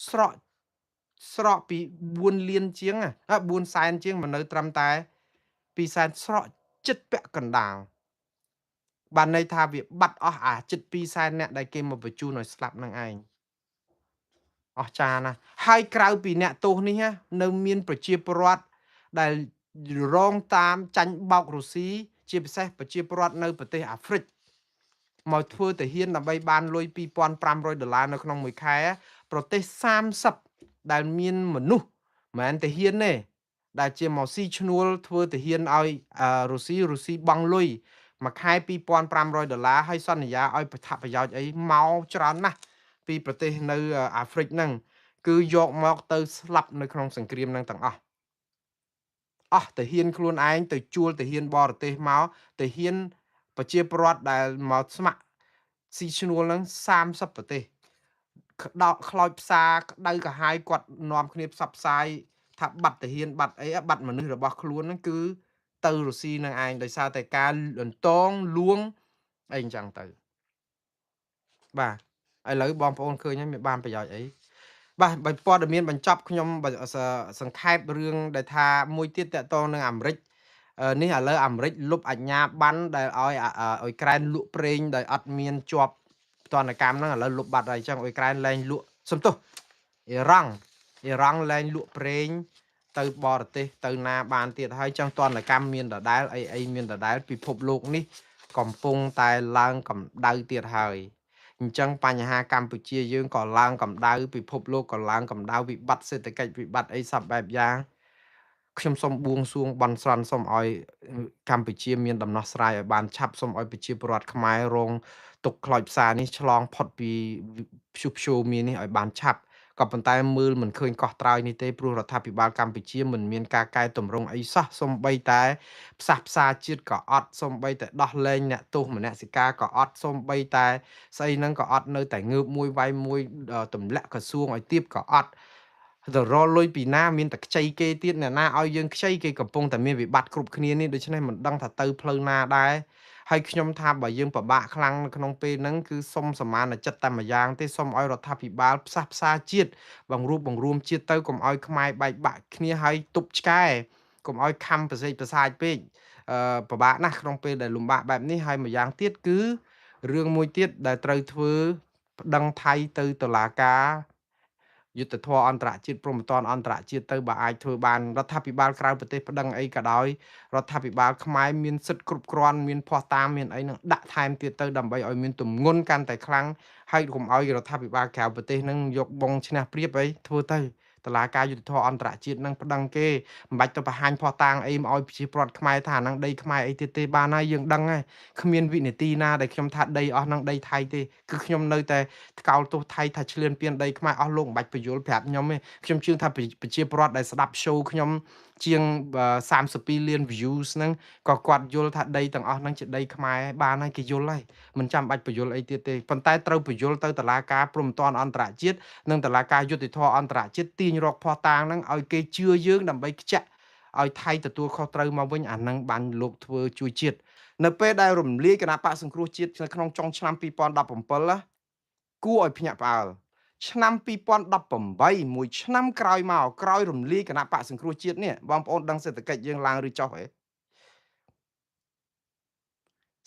ស្រកពី4លានជាង4សែនជាងមកនៅត្រឹមតែ2សែនស្រកចិត្តពាក់កណ្ដាលបានន័យថាវាបាត់អស់អាជិត2សែនអ្នកដែលគេមកបញ្ជូនឲ្យស្លាប់នឹងឯងអស្ចារ្យណាស់ហើយក្រៅពីអ្នកទោសនេះនៅមានប្រជាពលរដ្ឋដែលរងតាមចាញ់បោករុស្ស៊ីជាពិសេសប្រជាពលរដ្ឋនៅប្រទេសអាហ្វ្រិកមកធ្វើទាហានដើម្បីបានលុយ2500ដុល្លារនៅក្នុងមួយខែប្រទេស30ដែលមានមនុស្សមិនមែនទាហានទេដែលជាមកស៊ីឈ្នួលធ្វើទាហានឲ្យរុស្ស៊ីបង់លុយមួយខែ2500ដុល្លារហើយសន្យាឲ្យប្រប្រយោជន៍អីមកច្រើនណាស់ពីប្រទេសនៅអាហ្វ្រិកហ្នឹងគឺយកមកទៅស្លាប់នៅក្នុងសង្គ្រាមហ្នឹងទាំងអស់ អស់ទាហានខ្លួនឯងទៅជួលទាហានបរទេសមកទាហានប្រជាពលរដ្ឋដែលមកស្ម័គ្រស៊ីឈ្នួលហ្នឹង30ប្រទេសក្តៅខ្លោចផ្សារក្តៅកាហាយគាត់នាំគ្នាផ្សព្វផ្សាយថាបាត់ទាហានបាត់អីបាត់មនុស្សរបស់ខ្លួនហ្នឹងគឺទៅរុស្ស៊ីនឹងឯងដោយសារតែការលន្តងលួងអីអញ្ចឹងទៅបាទឥឡូវបងប្អូនឃើញហើយមានបានប្រយោជន៍អីបាទបើព័ត៌មានបញ្ចប់ខ្ញុំសង្ខេបរឿងដែលថាមួយទៀតតកតងនឹងអាមេរិកនេះឥឡូវអាមេរិកលុបអាជ្ញាប័ណ្ណដែលឲ្យអ៊ុយក្រែនលក់ប្រេងដោយអត់មានជាប់ទណ្ឌកម្មហ្នឹងឥឡូវលុបបាត់ហើយអញ្ចឹងអ៊ុយក្រែនលែងលក់សំទោសអ៊ីរ៉ង់លែងលក់ប្រេងទៅបរទេសទៅណាបានទៀតហើយចឹងទណ្ឌកម្មមានដដែលអីអីមានដដែលពិភពលោកនេះកំពុងតែឡើងកម្ដៅទៀតហើយអញ្ចឹងបញ្ហាកម្ពុជាយើងក៏ឡើងកម្ដៅពិភពលោកក៏ឡើងកម្ដៅវិបត្តិសេដ្ឋកិច្ចវិបត្តិអីសពបែបយ៉ាងខ្ញុំសូមបួងសួងបន់ស្រន់សូមឲ្យកម្ពុជាមានដំណោះស្រាយឲ្យបានឆាប់សូមឲ្យប្រជាពលរដ្ឋខ្មែររងទុក្ខខ្លោចផ្សានេះឆ្លងផុតពីព្យុះព្យោមាននេះឲ្យបានឆាប់ក៏ប៉ុន្តែមើលមិនឃើញកោះត្រើយនេះទេព្រោះរដ្ឋាភិបាលកម្ពុជាមិនមានការកែតម្រង់អីសោះសំបីតែផ្សះផ្សាជាតិក៏អត់សំបីតែដោះលែងអ្នកទោសមនសិការក៏អត់សំបីតែស្អីហ្នឹងក៏អត់នៅតែងើបមួយវាយមួយទម្លាក់ក្រសួងឲ្យទៀបក៏អត់ទៅរលុយពីណាមានតែខ្ចីគេទៀតអ្នកណាឲ្យយើងខ្ចីគេកំពុងតែមានវិបត្តិគ្រប់គ្នានេះដូច្នេះមិនដឹងថាទៅផ្លូវណាដែរហើយខ្ញុំថាបើយើងពិបាកខ្លាំងនៅក្នុងពេលហ្នឹងគឺសុំសមានចិត្តតែម្យ៉ាងទេសុំឲ្យរដ្ឋាភិបាលផ្សះផ្សាជាតិបង្រួបបង្រួមជាតិទៅកុំឲ្យខ្មែរបែកបាក់គ្នាហើយទប់ឆ្កែកុំឲ្យខំប្រសេកប្រសាចពេកពិបាកណាស់ក្នុងពេលដែលលំបាកបែបនេះហើយម្យ៉ាងទៀតគឺរឿងមួយទៀតដែលត្រូវធ្វើប្តឹងថៃទៅតុលាការយុត្តិធម៌អន្តរជាតិព្រហ្មទណ្ឌអន្តរជាតិទៅបើអាចធ្វើបានរដ្ឋាភិបាលក្រៅប្រទេសប្តឹងអីក៏ដោយរដ្ឋាភិបាលខ្មែរមានសិទ្ធិគ្រប់គ្រាន់មានភស្តុតាងមានអីនឹងដាក់ថែមទៀតទៅដើម្បីឲ្យមានទម្ងន់កាន់តែខ្លាំងហើយកុំឲ្យរដ្ឋាភិបាលក្រៅប្រទេសនឹងយកបងឈ្នះព្រៀបអីធ្វើទៅតឡាការយុត្តិធម៌អន្តរជាតិនឹងប្តឹងគេមិនបាច់ទៅបង្ហាញភស្តុតាងអីមកឲ្យប្រជាពលរដ្ឋខ្មែរថាអាហ្នឹងដីខ្មែរអីទៀតទេបានហើយយើងដឹងហើយគ្មានវិនាទីណាដែលខ្ញុំថាដីអស់ហ្នឹងដីថៃទេគឺខ្ញុំនៅតែថ្កោលទោសថៃថាឈ្លានពានដីខ្មែរអស់លោកមិនបាច់បញ្យល់ប្រាប់ខ្ញុំទេខ្ញុំជឿថាប្រជាពលរដ្ឋដែលស្ដាប់ show ខ្ញុំជាង32លាន views ហ្នឹងក៏គាត់យល់ថាដីទាំងអស់ហ្នឹងជាដីខ្មែរបានហើយគេយល់ហើយមិនចាំបាច់បញ្យល់អីទៀតទេប៉ុន្តែត្រូវបញ្យល់ទៅតុលាការព្រហ្មទណ្ឌអន្តរជាតិនិងតុលាការយុត្តិធម៌អន្តរជាតិទាញរកភស្តុតាងហ្នឹងឲ្យគេជឿយើងដើម្បីខ្ចាក់ឲ្យថៃទទួលខុសត្រូវមកវិញអាហ្នឹងបានលោកធ្វើជួយជាតិនៅពេលដែលរំលាយគណៈបកសង្គ្រោះជាតិនៅក្នុងចុងឆ្នាំ2017គួរឲ្យភ្ញាក់ផ្អើលឆ្នាំ2018មួយឆ្នាំក្រោយមកក្រោយរំលាយគណៈបកសង្គ្រោះជាតិនេះបងប្អូនដឹងសេដ្ឋកិច្ចយើងឡើងឬចុះហ៎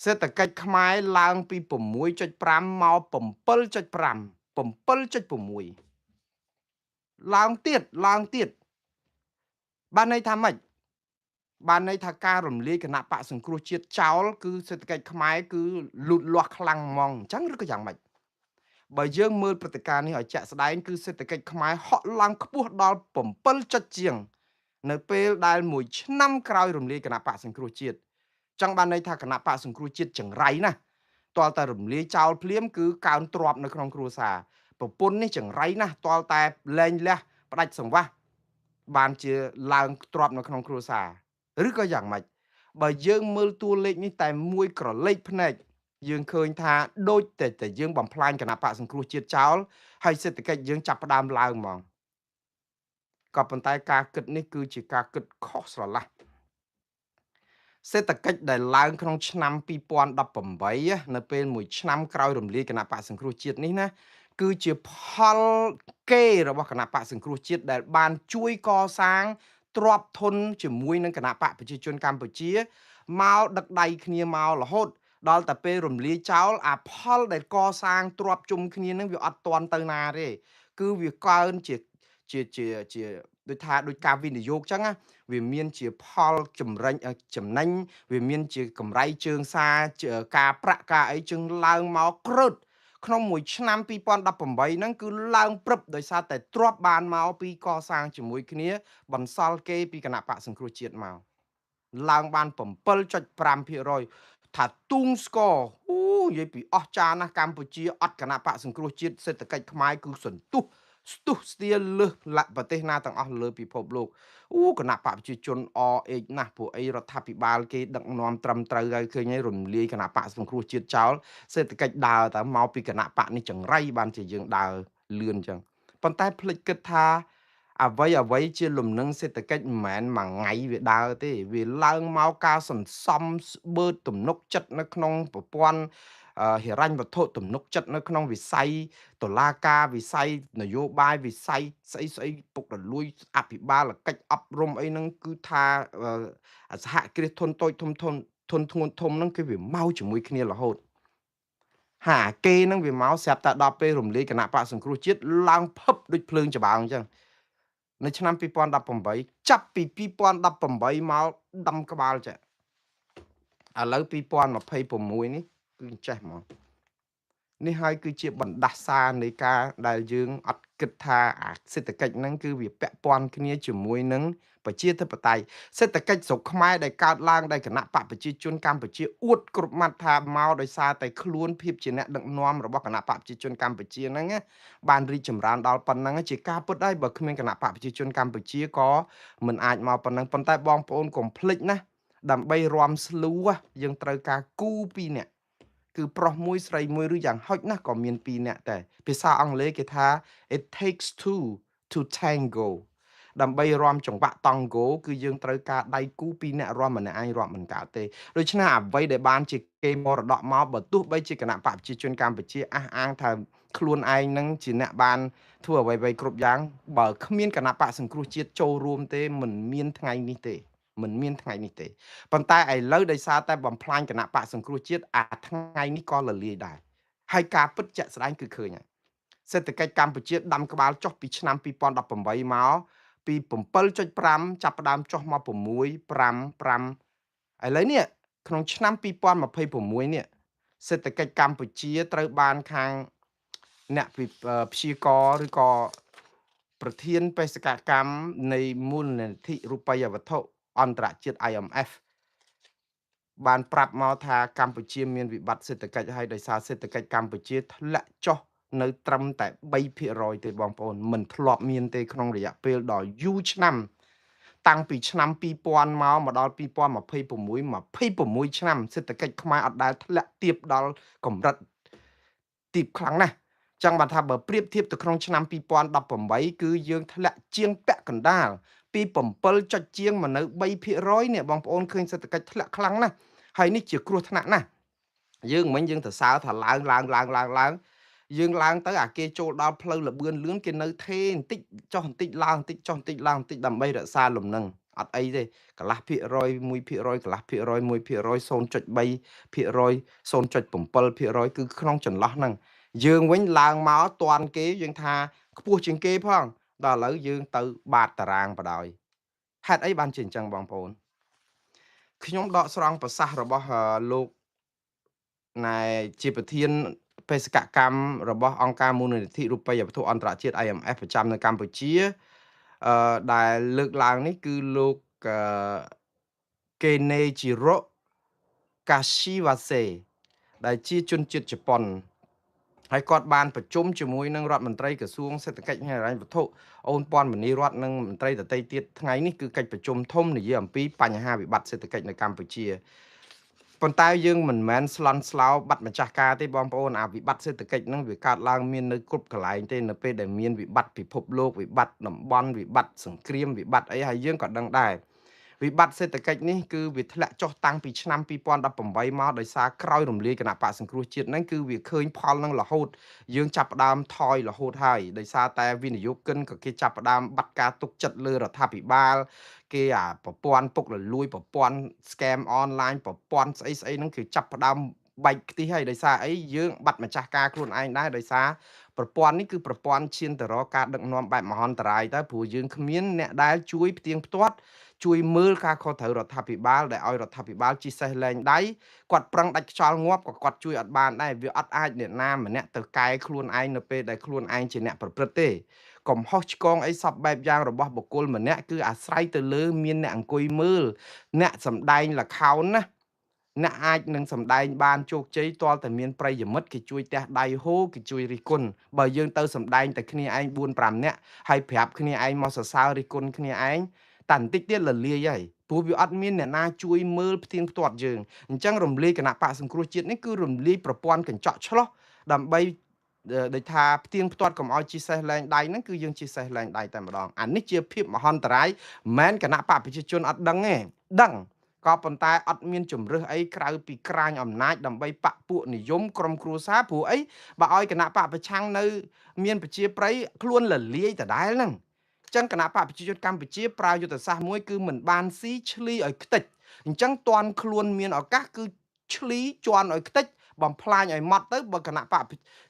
សេដ្ឋកិច្ចខ្មែរឡើងពី 6.5 មក 7.5 7.6 ឡើងទៀតឡើងទៀតបានន័យថាម៉េចបានន័យថាការរំលាយគណៈបកសង្គ្រោះជាតិចោលគឺសេដ្ឋកិច្ចខ្មែរគឺលូតលាស់ខ្លាំងហ្មងអញ្ចឹងឬក៏យ៉ាងម៉េចបើយើងមើលព្រឹត្តិការណ៍នេះឲ្យជាក់ស្ដែងគឺសេដ្ឋកិច្ចខ្មែរហក់ឡើងខ្ពស់ដល់7ចុចជាងនៅពេលដែលមួយឆ្នាំក្រោយរំលាយគណៈបកសង្គ្រោះជាតិចង់បានន័យថាគណៈបកសង្គ្រោះជាតិចង្រៃណាស់ទាល់តែរំលាយចោលភ្លាមគឺកើនទ្រព្យនៅក្នុងគ្រួសារប្រពន្ធនេះចង្រៃណាស់ទាល់តែលែងលះផ្ដាច់សង្វាស់បានជាឡើងទ្រព្យនៅក្នុងគ្រួសារឬក៏យ៉ាងម៉េចបើយើងមើលតួលេខនេះតែមួយក្រឡេកភ្នែកយើងឃើញថាដូចតែយើងបំផ្លាញគណៈបកសង្គ្រោះជាតិចោលហើយសេដ្ឋកិច្ចយើងចាប់ផ្ដើមឡើងហ្មងក៏ប៉ុន្តែការគិតនេះគឺជាការគិតខុសស្រឡះសេដ្ឋកិច្ចដែលឡើងក្នុងឆ្នាំ2018នៅពេលមួយឆ្នាំក្រោយរំលាយគណៈបកសង្គ្រោះជាតិនេះណាគឺជាផលគេរបស់គណៈបកសង្គ្រោះជាតិដែលបានជួយកសាងទ្រព្យធនជាមួយនឹងគណៈបកប្រជាជនកម្ពុជាមកដឹកដៃគ្នាមករហូតដល់តែពេលរំលាយចោលអាផលដែលកសាងទ្រព្យជុំគ្នានឹងវាអត់ទាន់ទៅណាទេគឺវាកើនជាជាជាជាដូចថាដូចការវិនិយោគចឹងណាវាមានជាផលចម្រិញចំណេញវាមានជាកម្រៃជើងសារការប្រាក់ការអីជើងឡើងមកក្រឹតក្នុងមួយឆ្នាំ2018ហ្នឹងគឺឡើងព្រឹបដោយសារតែទ្រព្យបានមកពីកសាងជាមួយគ្នាបន្សល់គេពីគណៈបកសង្គ្រោះជាតិមកឡើងបាន 7.5% ថាទូងស្គរអូនិយាយពីអស់ចាណាស់កម្ពុជាអត់គណៈបកសង្គ្រោះជាតិសេដ្ឋកិច្ចខ្មែរគឺសន្ទុះ ស្ទុះស្ទាលើសប្រទេសណាទាំងអស់លើពិភពលោកអូគណៈបកប្រជាជនអអេកណាស់ពួកអីរដ្ឋាភិបាលគេដឹកនាំត្រឹមត្រូវហើយឃើញហើយរំលាយគណៈបកសង្គ្រោះជាតិចោលសេដ្ឋកិច្ចដើរតែមកពីគណៈបកនេះចង្រៃបានជាយើងដើរលឿនអញ្ចឹងប៉ុន្តែភ្លេចគិតថាអ្វីអ្វីជាលំនឹងសេដ្ឋកិច្ចមិនមែនមួយថ្ងៃវាដើរទេវាឡើងមកការសន្សំស្បឺតទំនុកចិត្តនៅក្នុងប្រព័ន្ធហិរញ្ញវត្ថុទំនុកចិត្តនៅក្នុងវិស័យតុលាការវិស័យនយោបាយវិស័យស្អីស្អីពុករលួយអភិបាលកិច្ចអប់រំអីហ្នឹងគឺថាសហគ្រាសធុនតូចធំធំធុនធ្ងន់ធំហ្នឹងគឺវាមកជាមួយគ្នារហូតហាគេហ្នឹងវាមកស្រាប់តែដល់ពេលរំលាយគណៈបកសង្គ្រោះជាតិឡើងភឹបដូចភ្លើងច្បើងអញ្ចឹងនៅឆ្នាំ2018ចាប់ពី2018មកដំក្បាលចាឥឡូវ2026នេះគឺចេះហ្មងនេះហើយគឺជាបណ្ដាសានៃការដែលយើងអត់គិតថាអាសេដ្ឋកិច្ចហ្នឹងគឺវាពាក់ព័ន្ធគ្នាជាមួយនឹងប្រជាធិបតេយ្យសេដ្ឋកិច្ចស្រុកខ្មែរដែលកើតឡើងដោយគណៈបកប្រជាជនកម្ពុជាអួតគ្រប់ម៉ាត់ថាមកដោយសារតែខ្លួនភាពជាអ្នកដឹកនាំរបស់គណៈបកប្រជាជនកម្ពុជាហ្នឹងបានរីកចម្រើនដល់ប៉ុណ្ណឹងជាការពិតហើយបើគ្មានគណៈបកប្រជាជនកម្ពុជាក៏មិនអាចមកប៉ុណ្ណឹងប៉ុន្តែបងប្អូនកុំភ្លេចណាដើម្បីរាំស្លូយើងត្រូវការគូពីរនាក់គឺប្រុសមួយស្រីមួយឬយ៉ាងហោចណាស់ក៏មាន2នាក់ដែរភាសាអង់គ្លេសគេថា it takes two to tango ដើម្បីរាំចង្វាក់តង់ហ្គោគឺយើងត្រូវការដៃគូពីរនាក់រាំម្នាក់ឯងរាំមិនកើតទេដូច្នេះអ្វីដែលបានជាគេមរតកមកបើទោះបីជាគណៈបកប្រជាជនកម្ពុជាអះអាងថាខ្លួនឯងនឹងជាអ្នកបានធ្វើអ្វីៗគ្រប់យ៉ាងបើគ្មានគណៈបកសង្គ្រោះជាតិចូលរួមទេមិនមានថ្ងៃនេះទេមិនមានថ្ងៃនេះទេប៉ុន្តែឥឡូវដោយសារតែបំផ្លាញគណៈបកសង្គ្រោះជាតិអាថ្ងៃនេះក៏លលាយដែរហើយការពិតជាក់ស្ដែងគឺឃើញហើយសេដ្ឋកិច្ចកម្ពុជាដាំក្បាលចុះពីឆ្នាំ2018មកពី 7.5 ចាប់ផ្ដើមចុះមក6 5 5ឥឡូវនេះក្នុងឆ្នាំ2026នេះសេដ្ឋកិច្ចកម្ពុជាត្រូវបានខាងអ្នកព្យាករឬក៏ប្រធានបេសកកម្មនៃមូលនិធិរូបិយវត្ថុអន្តរជាតិ IMF បានប្រាប់មកថាកម្ពុជាមានវិបត្តិសេដ្ឋកិច្ចហើយដោយសារសេដ្ឋកិច្ចកម្ពុជាធ្លាក់ចុះនៅត្រឹមតែ 3% ទេបងប្អូនមិនធ្លាប់មានទេក្នុងរយៈពេលដ៏យូរឆ្នាំតាំងពីឆ្នាំ2000មកដល់2026 26ឆ្នាំសេដ្ឋកិច្ចខ្មែរអត់ដែលធ្លាក់ទាបដល់កម្រិតទាបខ្លាំងណាស់ចឹងបានថាបើប្រៀបធៀបទៅក្នុងឆ្នាំ2018គឺយើងធ្លាក់ជាងពាក់កណ្ដាលពី7ចុចជាងមកនៅ 3% នេះបងប្អូនឃើញសេដ្ឋកិច្ចធ្លាក់ខ្លាំងណាស់ហើយនេះជាគ្រោះថ្នាក់ណាស់យើងមិញយើងទៅសើថាឡើងឡើងឡើងឡើងឡើងយើងឡើងទៅអាគេចូលដល់ផ្លូវលបឿនលឿនគេនៅថេបន្តិចចុះបន្តិចឡើងបន្តិចចុះបន្តិចឡើងបន្តិចដើម្បីរក្សាលំនឹងអត់អីទេកន្លះភាគរយ1%កន្លះភាគរយ1% 0.3% 0.7% គឺក្នុងចន្លោះហ្នឹងយើងវិញឡើងមកតាន់គេយើងថាខ្ពស់ជាងគេផងដល់ឥឡូវយើងទៅបាតតារាងបដ ாய் ហេតុអីបានជាអញ្ចឹងបងប្អូនខ្ញុំដកស្រង់ប្រសាសន៍របស់លោកណែជាប្រធានបេសកកម្មរបស់អង្គការមូលនិធិរូបិយវត្ថុអន្តរជាតិ IMF ប្រចាំនៅកម្ពុជាដែលលើកឡើងនេះគឺលោកកេនេជីរ៉ូកាស៊ីវ៉ាសេដែលជាជនជាតិជប៉ុនហើយគាត់បានប្រជុំជាមួយនឹងរដ្ឋមន្ត្រីក្រសួងសេដ្ឋកិច្ចហិរញ្ញវត្ថុអូនពាន់មនីរតនិងមន្ត្រីដទៃទៀតថ្ងៃនេះគឺកិច្ចប្រជុំធំនិយាយអំពីបញ្ហាវិបត្តិសេដ្ឋកិច្ចនៅកម្ពុជាប៉ុន្តែយើងមិនមែនស្លន់ស្លោបាត់ម្ចាស់ការទេបងប្អូនអាវិបត្តិសេដ្ឋកិច្ចហ្នឹងវាកើតឡើងមាននៅគ្រប់កន្លែងទេនៅពេលដែលមានវិបត្តិពិភពលោកវិបត្តិតំបន់វិបត្តិសង្គ្រាមវិបត្តិអីហើយយើងក៏ដឹងដែរវិបត្តិសេដ្ឋកិច្ចនេះគឺវាធ្លាក់ចុះតាំងពីឆ្នាំ2018មកដោយសារក្រោយរំលាយគណៈបកសង្គ្រោះជាតិហ្នឹងគឺវាឃើញផលហ្នឹងរហូតយើងចាប់ផ្ដើមថយរហូតហើយដោយសារតែវិនិយោគិនក៏គេចាប់ផ្ដើមបាត់ការទុកចិត្តលើរដ្ឋាភិបាលគេអាប្រព័ន្ធពុករលួយប្រព័ន្ធ scam online ប្រព័ន្ធស្អីស្អីហ្នឹងគឺចាប់ផ្ដើមបែកខ្ទិះហើយដោយសារអីយើងបាត់ម្ចាស់ការខ្លួនឯងដែរដោយសារប្រព័ន្ធនេះគឺប្រព័ន្ធឈានទៅរកការដឹកនាំបែបមហន្តរាយទៅព្រោះយើងគ្មានអ្នកដែលជួយផ្ទៀងផ្ទាត់ជួយមើលការខុសត្រូវរដ្ឋាភិបាលដែលឲ្យរដ្ឋាភិបាលជិះសេះលែងដៃគាត់ប្រឹងដាច់ខ្យល់ងាប់ក៏គាត់ជួយអត់បានដែរវាអត់អាចអ្នកណាម្នាក់ទៅកែខ្លួនឯងនៅពេលដែលខ្លួនឯងជាអ្នកប្រព្រឹត្តទេកំហុសឆ្គងអីសពបែបយ៉ាងរបស់បុគ្គលម្នាក់គឺអាស្រ័យទៅលើមានអ្នកអង្គុយមើលអ្នកសំដែងល្ខោនណា អ្នកអាចនឹងសម្ដែងបានជោគជ័យទាល់តែមានប្រិយមិត្តគេជួយទះដៃហូគេជួយរិះគន់បើយើងទៅសម្ដែងតែគ្នាឯង4 5នាក់ហើយប្រាប់គ្នាឯងមកសរសើររិះគន់គ្នាឯងតែបន្តិចទៀតលលាយហើយព្រោះវាអត់មានអ្នកណាជួយមើលផ្ទៀងផ្ទាត់យើងអញ្ចឹងរំលាយគណៈបកសង្គ្រោះជាតិនេះគឺរំលាយប្រព័ន្ធកញ្ចក់ឆ្លោះដើម្បីដូចថាផ្ទៀងផ្ទាត់កុំឲ្យជីសេះលែងដៃហ្នឹងគឺយើងជីសេះលែងដៃតែម្ដងអានេះជាភាពមហន្តរាយមិនមែនគណៈបកប្រជាជនអត់ដឹងទេដឹងក៏ប៉ុន្តែអត់មានជំរឹះអីក្រៅពីក្រាញអំណាចដើម្បីបពពួកនិយមក្រុមគ្រួសារព្រោះអីបើឲ្យគណៈបកប្រឆាំងនៅមានប្រជាប្រិយខ្លួនលលាយដដែលហ្នឹងអញ្ចឹងគណៈបកប្រជាជនកម្ពុជាប្រើយុទ្ធសាស្ត្រមួយគឺមិនបានស៊ីឆ្លីឲ្យខ្ទេចអញ្ចឹងតាន់ខ្លួនមានឱកាសគឺឆ្លីជន់ឲ្យខ្ទេចបំផ្លាញឲ្យម៉ត់ទៅបើគណៈបក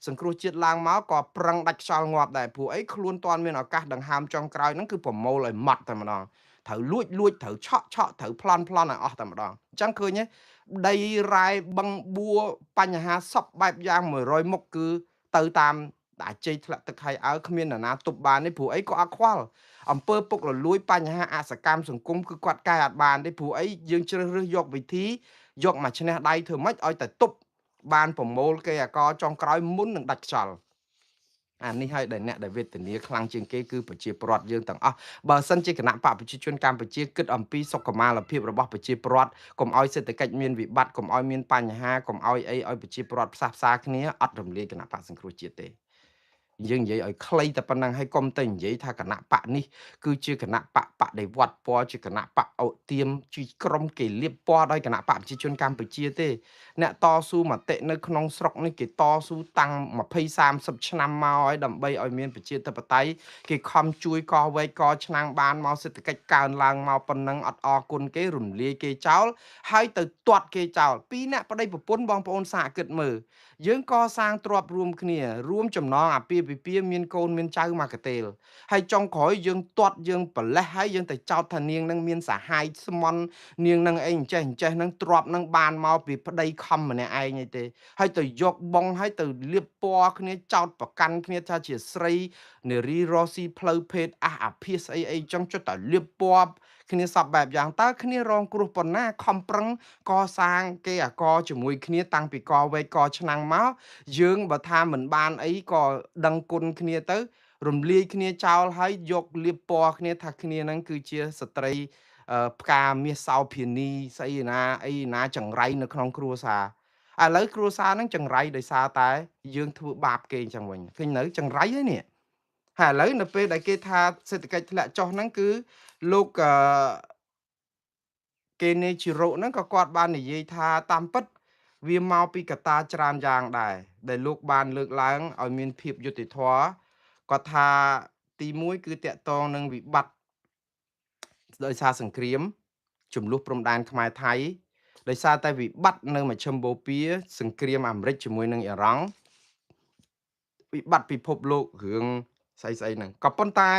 សង្គ្រោះជាតិឡើងមកក៏ប្រឹងដាច់ខ្យល់ងាប់ដែរព្រោះអីខ្លួនតាន់មានឱកាសដង្ហើមចុងក្រោយហ្នឹងគឺប្រមូលឲ្យម៉ត់តែម្ដងត្រូវលួចលួចត្រូវឆក់ឆក់ត្រូវប្លន់ប្លន់ឲ្យអស់តែម្ដងអញ្ចឹងឃើញទេដីរ៉ែបឹងបួបញ្ហាសពបែបយ៉ាង100មុខគឺទៅតាមអាជ័យធ្លាក់ទឹកហើយអើគ្មាននរណាទប់បានទេព្រោះអីក៏អត់ខ្វល់អំពើពុករលួយបញ្ហាអសកម្មសង្គមគឺគាត់កែអត់បានទេព្រោះអីយើងជ្រើសរើសយកវិធីយកមកឈ្នះដៃធ្វើម៉េចឲ្យតែទប់បានប្រមូលគេអាកចុងក្រោយមុននឹងដាច់ខ្យល់អានេះហើយដែលអ្នកដែលវេទនាខ្លាំងជាងគេគឺប្រជាពលរដ្ឋយើងទាំងអស់បើសិនជាគណៈបកប្រជាជនកម្ពុជាគិតអំពីសុខុមាលភាពរបស់ប្រជាពលរដ្ឋកុំឲ្យសេដ្ឋកិច្ចមានវិបត្តិកុំឲ្យមានបញ្ហាកុំឲ្យអីឲ្យប្រជាពលរដ្ឋផ្សះផ្សាគ្នាអត់រំលាយគណៈបកសង្គ្រោះជាតិទេយើងនិយាយឲ្យខ្លីតែប៉ុណ្ណឹងហើយកុំទៅនិយាយថាគណៈបកនេះគឺជាគណៈបកបដិវត្តពណ៌ជាគណៈបកអុទៀមជាក្រុមគេលៀបពណ៌ដោយគណៈបកប្រជាជនកម្ពុជាទេអ្នកតស៊ូមតិនៅក្នុងស្រុកនេះគេតស៊ូតាំង20 30ឆ្នាំមកហើយដើម្បីឲ្យមានប្រជាធិបតេយ្យគេខំជួយកវែកកឆ្នាំងបានមកសេដ្ឋកិច្ចកើនឡើងមកប៉ុណ្ណឹងអត់អរគុណគេរំលាយគេចោលហើយទៅទាត់គេចោលពីរអ្នកប្តីប្រពន្ធបងប្អូនសាកគិតមើលយើងកសាងទ្រព្យរួមគ្នារួមចំណងអាពាហ៍ពិពាហ៍មានកូនមានចៅមកកតេលហើយចុងក្រោយយើងទាត់យើងប្រលេះហើយយើងទៅចោទថានាងនឹងមានសាហាយស្មន់នាងនឹងអីអញ្ចេះអញ្ចេះនឹងទ្រព្យនឹងបានមកពីប្តីខំម្នាក់ឯងអីទេហើយទៅយកបងហើយទៅលៀបពណ៌គ្នាចោទប្រកាន់គ្នាថាជាស្រីនារីរស់ស៊ីផ្លូវភេទអះអាភាសអីអីចឹងចុះតែលៀបពណ៌គ្នាសពបែបយ៉ាងតើគ្នារងគ្រោះប៉ុណ្ណាខំប្រឹងកសាងគេអាកជាមួយគ្នាតាំងពីកវែកកឆ្នាំងមកយើងបើថាមិនបានអីក៏ដឹងគុណគ្នាទៅរំលាយគ្នាចោលហើយយកលៀបពណ៌គ្នាថាគ្នាហ្នឹងគឺជាស្ត្រីផ្កាមាសសោភានីស្អីណាអីណាចង្រៃនៅក្នុងគ្រួសារឥឡូវគ្រួសារហ្នឹងចង្រៃដោយសារតែយើងធ្វើបាបគេអញ្ចឹងវិញឃើញនៅចង្រៃហើយនេះហើយឥឡូវនៅពេលដែលគេថាសេដ្ឋកិច្ចធ្លាក់ចុះហ្នឹងគឺលោកគេនេជីរ៉ូហ្នឹងក៏គាត់បាននិយាយថាតាមពិតវាមកពីកត្តាច្រើនយ៉ាងដែរដែលលោកបានលើកឡើងឲ្យមានភាពយុត្តិធម៌គាត់ថាទី1គឺតកតងនឹងវិបត្តិដោយសារសង្គ្រាមចំនួនព្រំដែនខ្មែរថៃដោយសារតែវិបត្តិនៅមជ្ឈិមបូព៌ាសង្គ្រាមអាមេរិកជាមួយនឹងអ៊ីរ៉ង់វិបត្តិពិភពលោករឿងស្អីស្អីហ្នឹងក៏ប៉ុន្តែ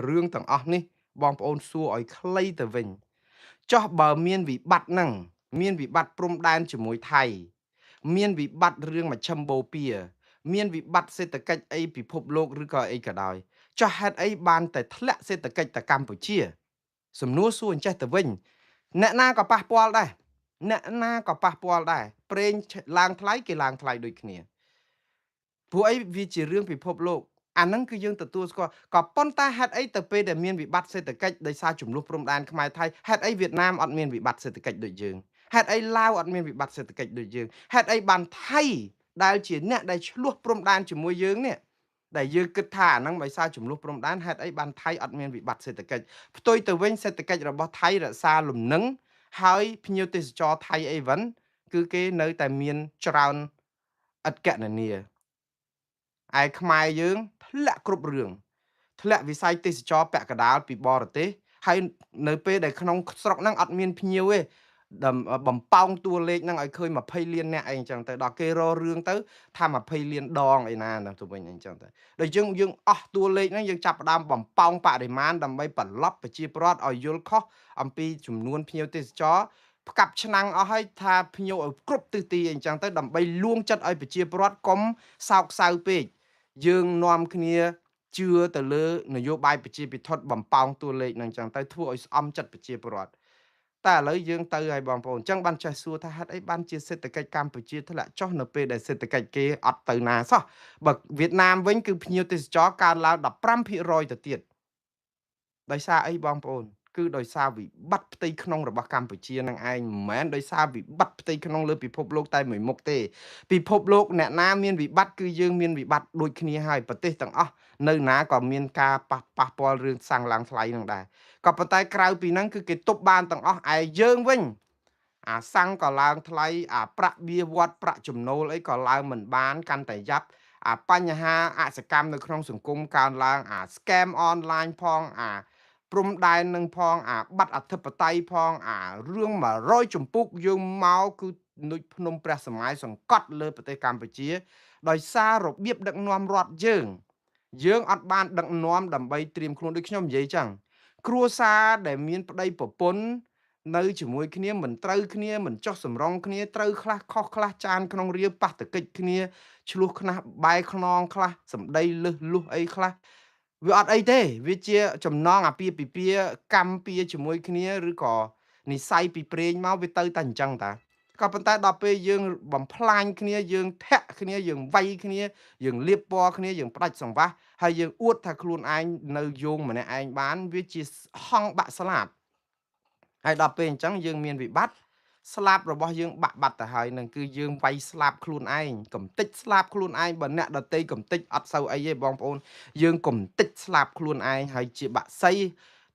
រឿងទាំងអស់នេះបងប្អូនសួរឲ្យខ្លីទៅវិញចុះបើមានវិបត្តិហ្នឹងមានវិបត្តិព្រំដែនជាមួយថៃមានវិបត្តិរឿងមជ្ឈិមបូព៌ាមានវិបត្តិសេដ្ឋកិច្ចអីពិភពលោកឬក៏អីក៏ដោយចុះហេតុអីបានតែធ្លាក់សេដ្ឋកិច្ចទៅកម្ពុជាសំណួរសួរអញ្ចេះទៅវិញអ្នកណាក៏ប៉ះពាល់ដែរអ្នកណាក៏ប៉ះពាល់ដែរប្រេងឡើងថ្លៃគេឡើងថ្លៃដូចគ្នាព្រោះអីវាជារឿងពិភពលោកអាហ្នឹងគឺយើងទទួលស្គាល់ក៏ប៉ុន្តែហេតុអីទៅពេលដែលមានវិបត្តិសេដ្ឋកិច្ចដោយសារចំនួនព្រំដែនខ្មែរថៃហេតុអីវៀតណាមអត់មានវិបត្តិសេដ្ឋកិច្ចដូចយើងហេតុអីឡាវអត់មានវិបត្តិសេដ្ឋកិច្ចដូចយើងហេតុអីបានថៃដែលជាអ្នកដែលឆ្លោះព្រំដែនជាមួយយើងនេះដែលយើងគិតថាអាហ្នឹងដោយសារចំនួនព្រំដែនហេតុអីបានថៃអត់មានវិបត្តិសេដ្ឋកិច្ចផ្ទុយទៅវិញសេដ្ឋកិច្ចរបស់ថៃរក្សាលំនឹងហើយភ្ញៀវទេសចរថៃអីវិញគឺគេនៅតែមានច្រើនឥតកណនាឯខ្មែរយើងធ្លាក់គ្រប់រឿងធ្លាក់វិស័យទេសចរពាក់កណ្ដាលពីបរទេសហើយនៅពេលដែលក្នុងស្រុកហ្នឹងអត់មានភ្ញៀវទេបំប៉ោងតួលេខហ្នឹងឲ្យឃើញ20លានអ្នកអីអញ្ចឹងទៅដល់គេរករឿងទៅថា20លានដងអីណាទៅវិញអីអញ្ចឹងទៅដល់យើងអស់តួលេខហ្នឹងយើងចាប់ផ្ដើមបំប៉ោងបរិមាណដើម្បីបន្លប់ប្រជាពលរដ្ឋឲ្យយល់ខុសអំពីចំនួនភ្ញៀវទេសចរផ្កាប់ឆ្នាំងអស់ហើយថាភ្ញៀវឲ្យគ្រប់ទិសទីអីអញ្ចឹងទៅដើម្បីលួងចិត្តឲ្យប្រជាពលរដ្ឋកុំសោកសៅពេកយើងនាំគ្នាជឿទៅលើនយោបាយប្រជាពិធបំប៉ោងតួលេខហ្នឹងអញ្ចឹងទៅធ្វើឲ្យស្អំចិត្តប្រជាពលរដ្ឋ តែឥឡូវយើងទៅហើយបងប្អូនអញ្ចឹងបានចេះសួរថាហេតុអីបានជាសេដ្ឋកិច្ចកម្ពុជាធ្លាក់ចុះនៅពេលដែលសេដ្ឋកិច្ចគេអត់ទៅណាសោះបើវៀតណាមវិញគឺភ្ញៀវទេសចរកើនឡើង15%ទៅទៀតដោយសារអីបងប្អូនគឺដោយសារវិបត្តិផ្ទៃក្នុងរបស់កម្ពុជានឹងឯងមិនមែនដោយសារវិបត្តិផ្ទៃក្នុងលើពិភពលោកតែមួយមុខទេពិភពលោកអ្នកណាមានវិបត្តិគឺយើងមានវិបត្តិដូចគ្នាហើយប្រទេសទាំងអស់នៅណាក៏មានការប៉ះពាល់រឿងសាំងឡើងថ្លៃនឹងដែរក៏ប៉ុន្តែក្រៅពីហ្នឹងគឺគេទប់បានទាំងអស់ឯយើងវិញអាសាំងក៏ឡើងថ្លៃអាប្រាក់បៀវត្សប្រាក់ចំណូលអីក៏ឡើងមិនបានកាន់តែយ៉ាប់អាបញ្ហាអសកម្មនៅក្នុងសង្គមកើនឡើងអា scam online ផងអាព្រំដែននឹងផងអាបាត់អធិបតេយ្យផងអារឿង100ចម្ពុកយើងមកគឺនុចភ្នំព្រះសម័យសង្កត់លើប្រទេសកម្ពុជាដោយសាររបៀបដឹកនាំរដ្ឋយើងយើងអត់បានដឹកនាំដើម្បីត្រៀមខ្លួនដូចខ្ញុំនិយាយចឹងគ្រួសារដែលមានប្តីប្រពន្ធនៅជាមួយគ្នាមិនត្រូវគ្នាមិនចោះសម្រងគ្នាត្រូវខ្លះខុសខ្លះចានក្នុងរាវប៉ះតកិច្ចគ្នាឆ្លោះខ្លះបែខ្នងខ្លះសម្ដីលឹះលុះអីខ្លះវាអត់អីទេវាជាចំណងអាពាហ៍ពិពាហ៍កម្មពៀជាមួយគ្នាឬក៏និស័យពីព្រេងមកវាទៅតែអញ្ចឹងតាក៏ប៉ុន្តែដល់ពេលយើងបំផ្លាញគ្នាយើងធាក់គ្នាយើងវាយគ្នាយើងលៀបពណ៌គ្នាយើងផ្ដាច់សង្វាស់ហើយយើងអួតថាខ្លួនឯងនៅយោងម្នាក់ឯងបានវាជាហងបាក់ស្លាប់ហើយដល់ពេលអញ្ចឹងយើងមានវិបត្តិស្លាប់របស់យើងបាក់បាត់ទៅហើយនឹងគឺយើងវាយស្លាប់ខ្លួនឯងកំតិចស្លាប់ខ្លួនឯងបើអ្នកដតីកំតិចអត់សូវអីទេបងប្អូនយើងកំតិចស្លាប់ខ្លួនឯងហើយជាបាក់សី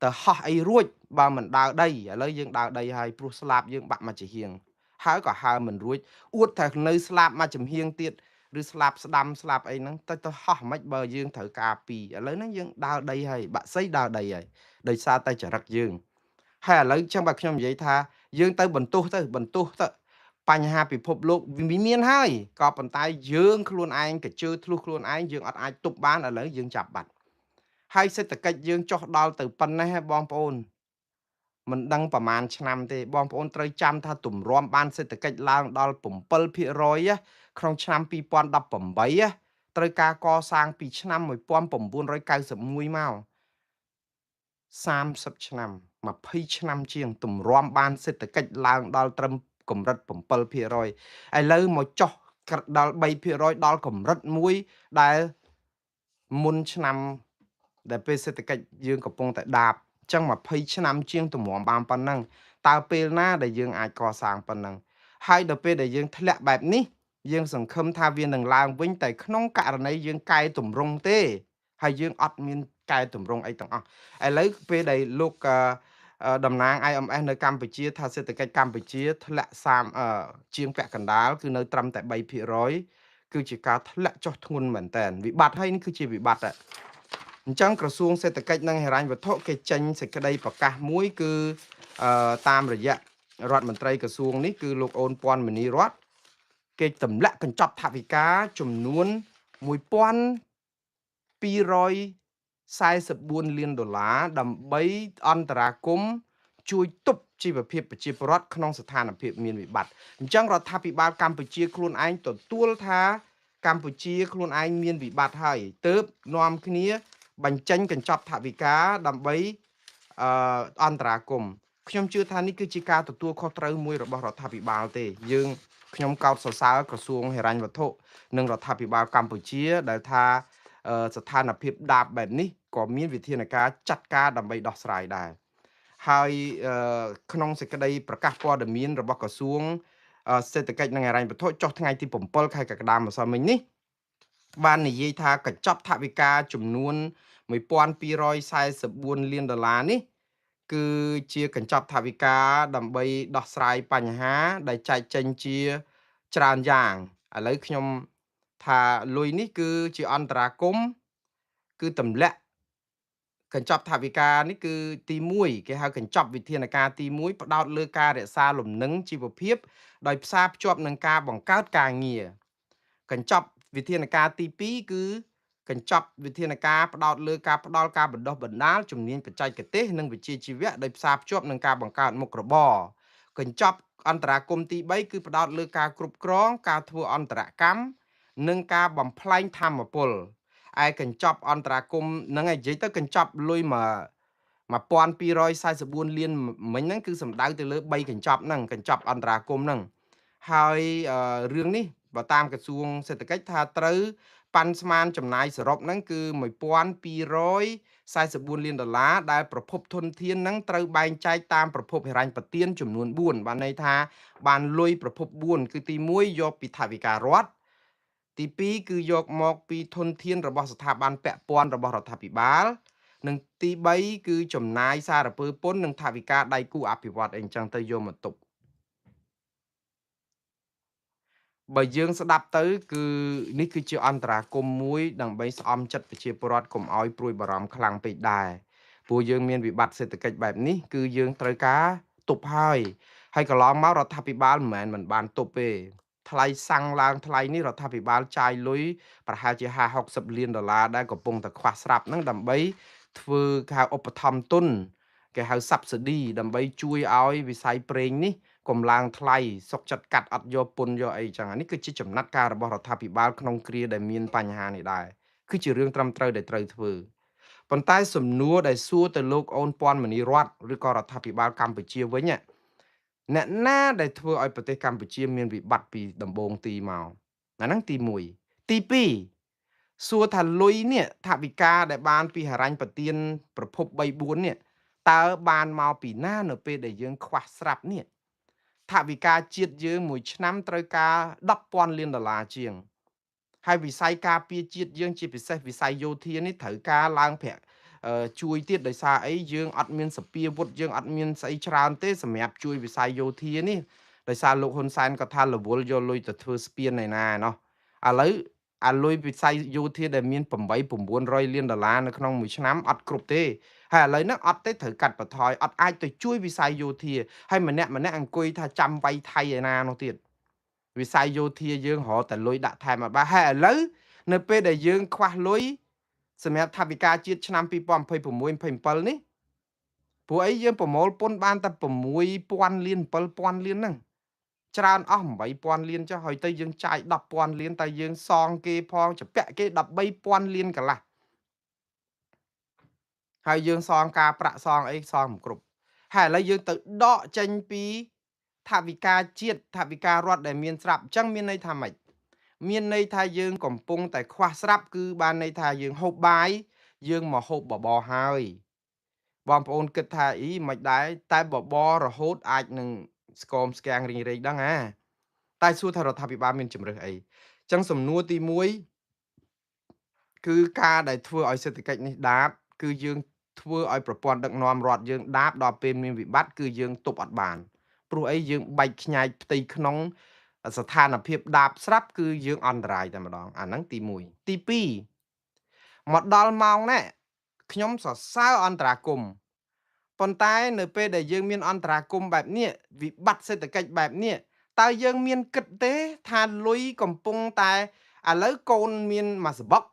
ទៅហោះអីរួចបើមិនដើរដីឥឡូវយើងដើរដីហើយព្រោះស្លាប់យើងបាក់មកជាហៀងហើយក៏ហើមិនរួចអួតថានៅស្លាប់មកចំហៀងទៀតឬស្លាប់ស្ដាំស្លាប់អីហ្នឹងទៅទៅហោះមិនបើយើងត្រូវការពីឥឡូវហ្នឹងយើងដើរដីហើយបាក់សីដើរដីហើយដោយសារតែចរិតយើងហើយឥឡូវចឹងបើខ្ញុំនិយាយថាយើងទៅបន្ទោសទៅបន្ទោសទៅបញ្ហាពិភពលោកវាមានហើយក៏ប៉ុន្តែយើងខ្លួនឯងកជើធ្លុះខ្លួនឯងយើងអត់អាចទប់បានឥឡូវយើងចាប់បាត់ហើយសេដ្ឋកិច្ចយើងចុះដល់ទៅប៉ុណ្ណេះបងប្អូនមិនដឹងប្រមាណឆ្នាំទេបងប្អូនត្រូវចាំថាទម្រាំបានសេដ្ឋកិច្ចឡើងដល់7%ក្នុងឆ្នាំ2018ត្រូវការកសាងពីឆ្នាំ1991មក30ឆ្នាំ20ឆ្នាំជាងទម្រាំបានសេដ្ឋកិច្ចឡើងដល់ត្រឹមកម្រិត7%ឥឡូវមកចុះដល់3%ដល់កម្រិតមួយដែលមុនឆ្នាំដែលពេលសេដ្ឋកិច្ចយើងកំពុងតែដាបអញ្ចឹង20ឆ្នាំជាងទម្រាំបានប៉ុណ្ណឹងតើពេលណាដែលយើងអាចកសាងប៉ុណ្ណឹងហើយដល់ពេលដែលយើងធ្លាក់បែបនេះយើងសង្ឃឹមថាវានឹងឡើងវិញតែក្នុងករណីយើងកែតម្រង់ទេហើយយើងអត់មានកែតម្រង់អីទាំងអស់ឥឡូវពេលដែលលោកតំណាង IMF នៅកម្ពុជាថាសេដ្ឋកិច្ចកម្ពុជាធ្លាក់30ជាងពាក់កណ្ដាលគឺនៅត្រឹមតែ3%គឺជាការធ្លាក់ចុះធ្ងន់មែនតើវិបត្តិហើយនេះគឺជាវិបត្តិអញ្ចឹងក្រសួងសេដ្ឋកិច្ចនិងហិរញ្ញវត្ថុគេចេញសេចក្តីប្រកាសមួយគឺតាមរយៈរដ្ឋមន្ត្រីក្រសួងនេះគឺលោកអូនពាន់មនីរតគេទម្លាក់កញ្ចប់ថវិកាចំនួន1244លានដុល្លារដើម្បីអន្តរាគមន៍ជួយទប់ជីវភាពប្រជាពលរដ្ឋក្នុងស្ថានភាពមានវិបត្តិអញ្ចឹងរដ្ឋាភិបាលកម្ពុជាខ្លួនឯងទទួលថាកម្ពុជាខ្លួនឯងមានវិបត្តិហើយទើបនាំគ្នាបញ្ចេញកញ្ចប់ថវិកាដើម្បីអន្តរាគមន៍ខ្ញុំជឿថានេះគឺជាការទទួលខុសត្រូវមួយរបស់រដ្ឋាភិបាលទេយើងខ្ញុំកោតសរសើរក្រសួងហិរញ្ញវត្ថុនិងរដ្ឋាភិបាលកម្ពុជាដែលថាស្ថានភាពដាបបែបនេះក៏មានវិធានការចាត់ការដើម្បីដោះស្រាយដែរហើយក្នុងសេចក្តីប្រកាសព័ត៌មានរបស់ក្រសួងសេដ្ឋកិច្ចនិងហិរញ្ញវត្ថុចុះថ្ងៃទី7ខែកក្កដាម្សិលមិញនេះបាននិយាយថាកញ្ចប់ថវិកាចំនួន1244លានដុល្លារនេះគឺជាកញ្ចប់ថវិកាដើម្បីដោះស្រាយបញ្ហាដែលចែកចេញជាច្រើនយ៉ាងឥឡូវខ្ញុំថាលុយនេះគឺជាអន្តរាគមន៍គឺទម្លាក់កញ្ចប់ថវិកានេះគឺទី1គេហៅកញ្ចប់វិធានការទី1ផ្ដោតលើការរក្សាលំនឹងជីវភាពដោយផ្សារភ្ជាប់នឹងការបង្កើតការងារកញ្ចប់វិធានការទី2គឺកញ្ចប់វិធានការផ្ដោតលើការផ្ដល់ការបណ្ដុះបណ្ដាលជំនាញបច្ចេកទេសនិងវិជ្ជាជីវៈដោយផ្សារភ្ជាប់នឹងការបង្កើតមុខរបរកញ្ចប់អន្តរាគមន៍ទី3គឺផ្ដោតលើការគ្រប់គ្រងការធ្វើអន្តរកម្មនិងការបំផ្លែងធម្មពលឯកញ្ចប់អន្តរាគមន៍ហ្នឹងឯងនិយាយទៅកញ្ចប់លុយមក 1244លានមិញហ្នឹងគឺសំដៅទៅលើ3កញ្ចប់ហ្នឹងកញ្ចប់អន្តរាគមន៍ហ្នឹងហើយរឿងនេះបើតាមក្រសួងសេដ្ឋកិច្ចថាត្រូវប៉ាន់ស្មានចំណាយសរុបហ្នឹងគឺ1244លានដុល្លារដែលប្រភពធនធានហ្នឹងត្រូវបែងចែកតាមប្រភពហិរញ្ញប្បទានចំនួន4បានន័យថាបានលុយប្រភព4គឺទី1យកពីថវិការដ្ឋទី2គឺយកមកពីធនធានរបស់ស្ថាប័នពាក់ព័ន្ធរបស់រដ្ឋាភិបាលនិងទី3គឺចំណាយសារពើពន្ធនិងថវិកាដៃគូអភិវឌ្ឍអីចឹងទៅយកមកទប់បើយើងស្ដាប់ទៅគឺនេះគឺជាអន្តរាគមន៍មួយដើម្បីស្អំចិត្តប្រជាពលរដ្ឋកុំឲ្យព្រួយបារម្ភខ្លាំងពេកដែរព្រោះយើងមានវិបត្តិសេដ្ឋកិច្ចបែបនេះគឺយើងត្រូវការទប់ហើយហើយកន្លងមករដ្ឋាភិបាលមិនមែនមិនបានទប់ទេថ្លៃសាំងឡើងថ្លៃនេះរដ្ឋាភិបាលចាយលុយប្រហែលជា50 60លានដុល្លារដែលកំពុងតែខ្វះស្រាប់ហ្នឹងដើម្បីធ្វើគេហៅឧបត្ថម្ភទុនគេហៅ subsidy ដើម្បីជួយឲ្យវិស័យប្រេងនេះកុំឡើងថ្លៃសុកចិត្តកាត់អត់យកពន្ធយកអីចឹងអានេះគឺជាចំណាត់ការរបស់រដ្ឋាភិបាលក្នុងគ្រាដែលមានបញ្ហានេះដែរគឺជារឿងត្រឹមត្រូវដែលត្រូវធ្វើប៉ុន្តែសំណួរដែលសួរទៅលោកអូនពាន់មនីរតន៍ឬក៏រដ្ឋាភិបាលកម្ពុជាវិញអ្នកណាដែលធ្វើឲ្យប្រទេសកម្ពុជាមានវិបត្តិពីដំបូងទីមកអាហ្នឹងទី1ទី2សួរថាលុយនេះថវិកាដែលបានពីហិរញ្ញប្បទានប្រភព3 4នេះតើបានមកពីណានៅពេលដែលយើងខ្វះស្រាប់នេះថវិកាជាតិយើងមួយឆ្នាំត្រូវការ10,000លានដុល្លារជាងហើយវិស័យការពារជាតិយើងជាពិសេសវិស័យយោធានេះត្រូវការឡើងប្រាក់ជួយទៀតដោយសារអីយើងអត់មានសភាវុធយើងអត់មានស្អីច្រើនទេសម្រាប់ជួយវិស័យយោធានេះដោយសារលោកហ៊ុនសែនក៏ថារវល់យកលុយទៅធ្វើស្ពានឯណាណោះឥឡូវអាលុយវិស័យយោធាដែលមាន8 900លានដុល្លារនៅក្នុងមួយឆ្នាំអត់គ្រប់ទេហើយឥឡូវហ្នឹងអត់ទេត្រូវកាត់បន្ថយអត់អាចទៅជួយវិស័យយោធាហើយម្នាក់ម្នាក់អង្គុយថាចាំវាយថៃឯណានោះទៀតវិស័យយោធាយើងរកតែលុយដាក់ថែមអត់បានហើយឥឡូវនៅពេលដែលយើងខ្វះលុយសម្រាប់ថវិកាជាតិឆ្នាំ2026 27នេះព្រោះអីយើងប្រមូលពន្ធបានតែ6000លាន7000លានហ្នឹងច្រើនអស់8000លានចុះហើយទៅយើងចាយ10000លានតែយើងសងគេផងជពាក់គេ13000លានកន្លះហើយយើងសងការប្រាក់សងអីសងមិនគ្រប់ហើយឥឡូវយើងទៅដកចេញពីថវិកាជាតិថវិការដ្ឋដែលមានស្រាប់អញ្ចឹងមានន័យថាម៉េចមានន័យថាយើងកំពុងតែខ្វះស្រាប់គឺបានន័យថាយើងហូបបាយយើងមកហូបបបរហើយបងប្អូនគិតថាអីមិនដែរតែបបររហូតអាចនឹងស្គមស្គាំងរីងរែកដឹងអាតែសួរថារដ្ឋាភិបាលមានជំរើសអីអញ្ចឹងសំណួរទី1គឺការដែលធ្វើឲ្យសេដ្ឋកិច្ចនេះដាបគឺយើងធ្វើឲ្យប្រព័ន្ធដឹកនាំរដ្ឋយើងដាបដល់ពេលមានវិបត្តិគឺយើងទប់អត់បានព្រោះអីយើងបែកខ្ញែកផ្ទៃក្នុងស្ថានភាពដាបស្រាប់គឺយើងអន្តរាយតែម្ដងអាហ្នឹងទី1ទី2មកដល់ម៉ោងនេះខ្ញុំសរសើរអន្តរាគមន៍ប៉ុន្តែនៅពេលដែលយើងមានអន្តរាគមន៍បែបនេះវិបត្តិសេដ្ឋកិច្ចបែបនេះតើយើងមានគិតទេថាលុយកំពុងតែឥឡូវកូនមានមួយសបុក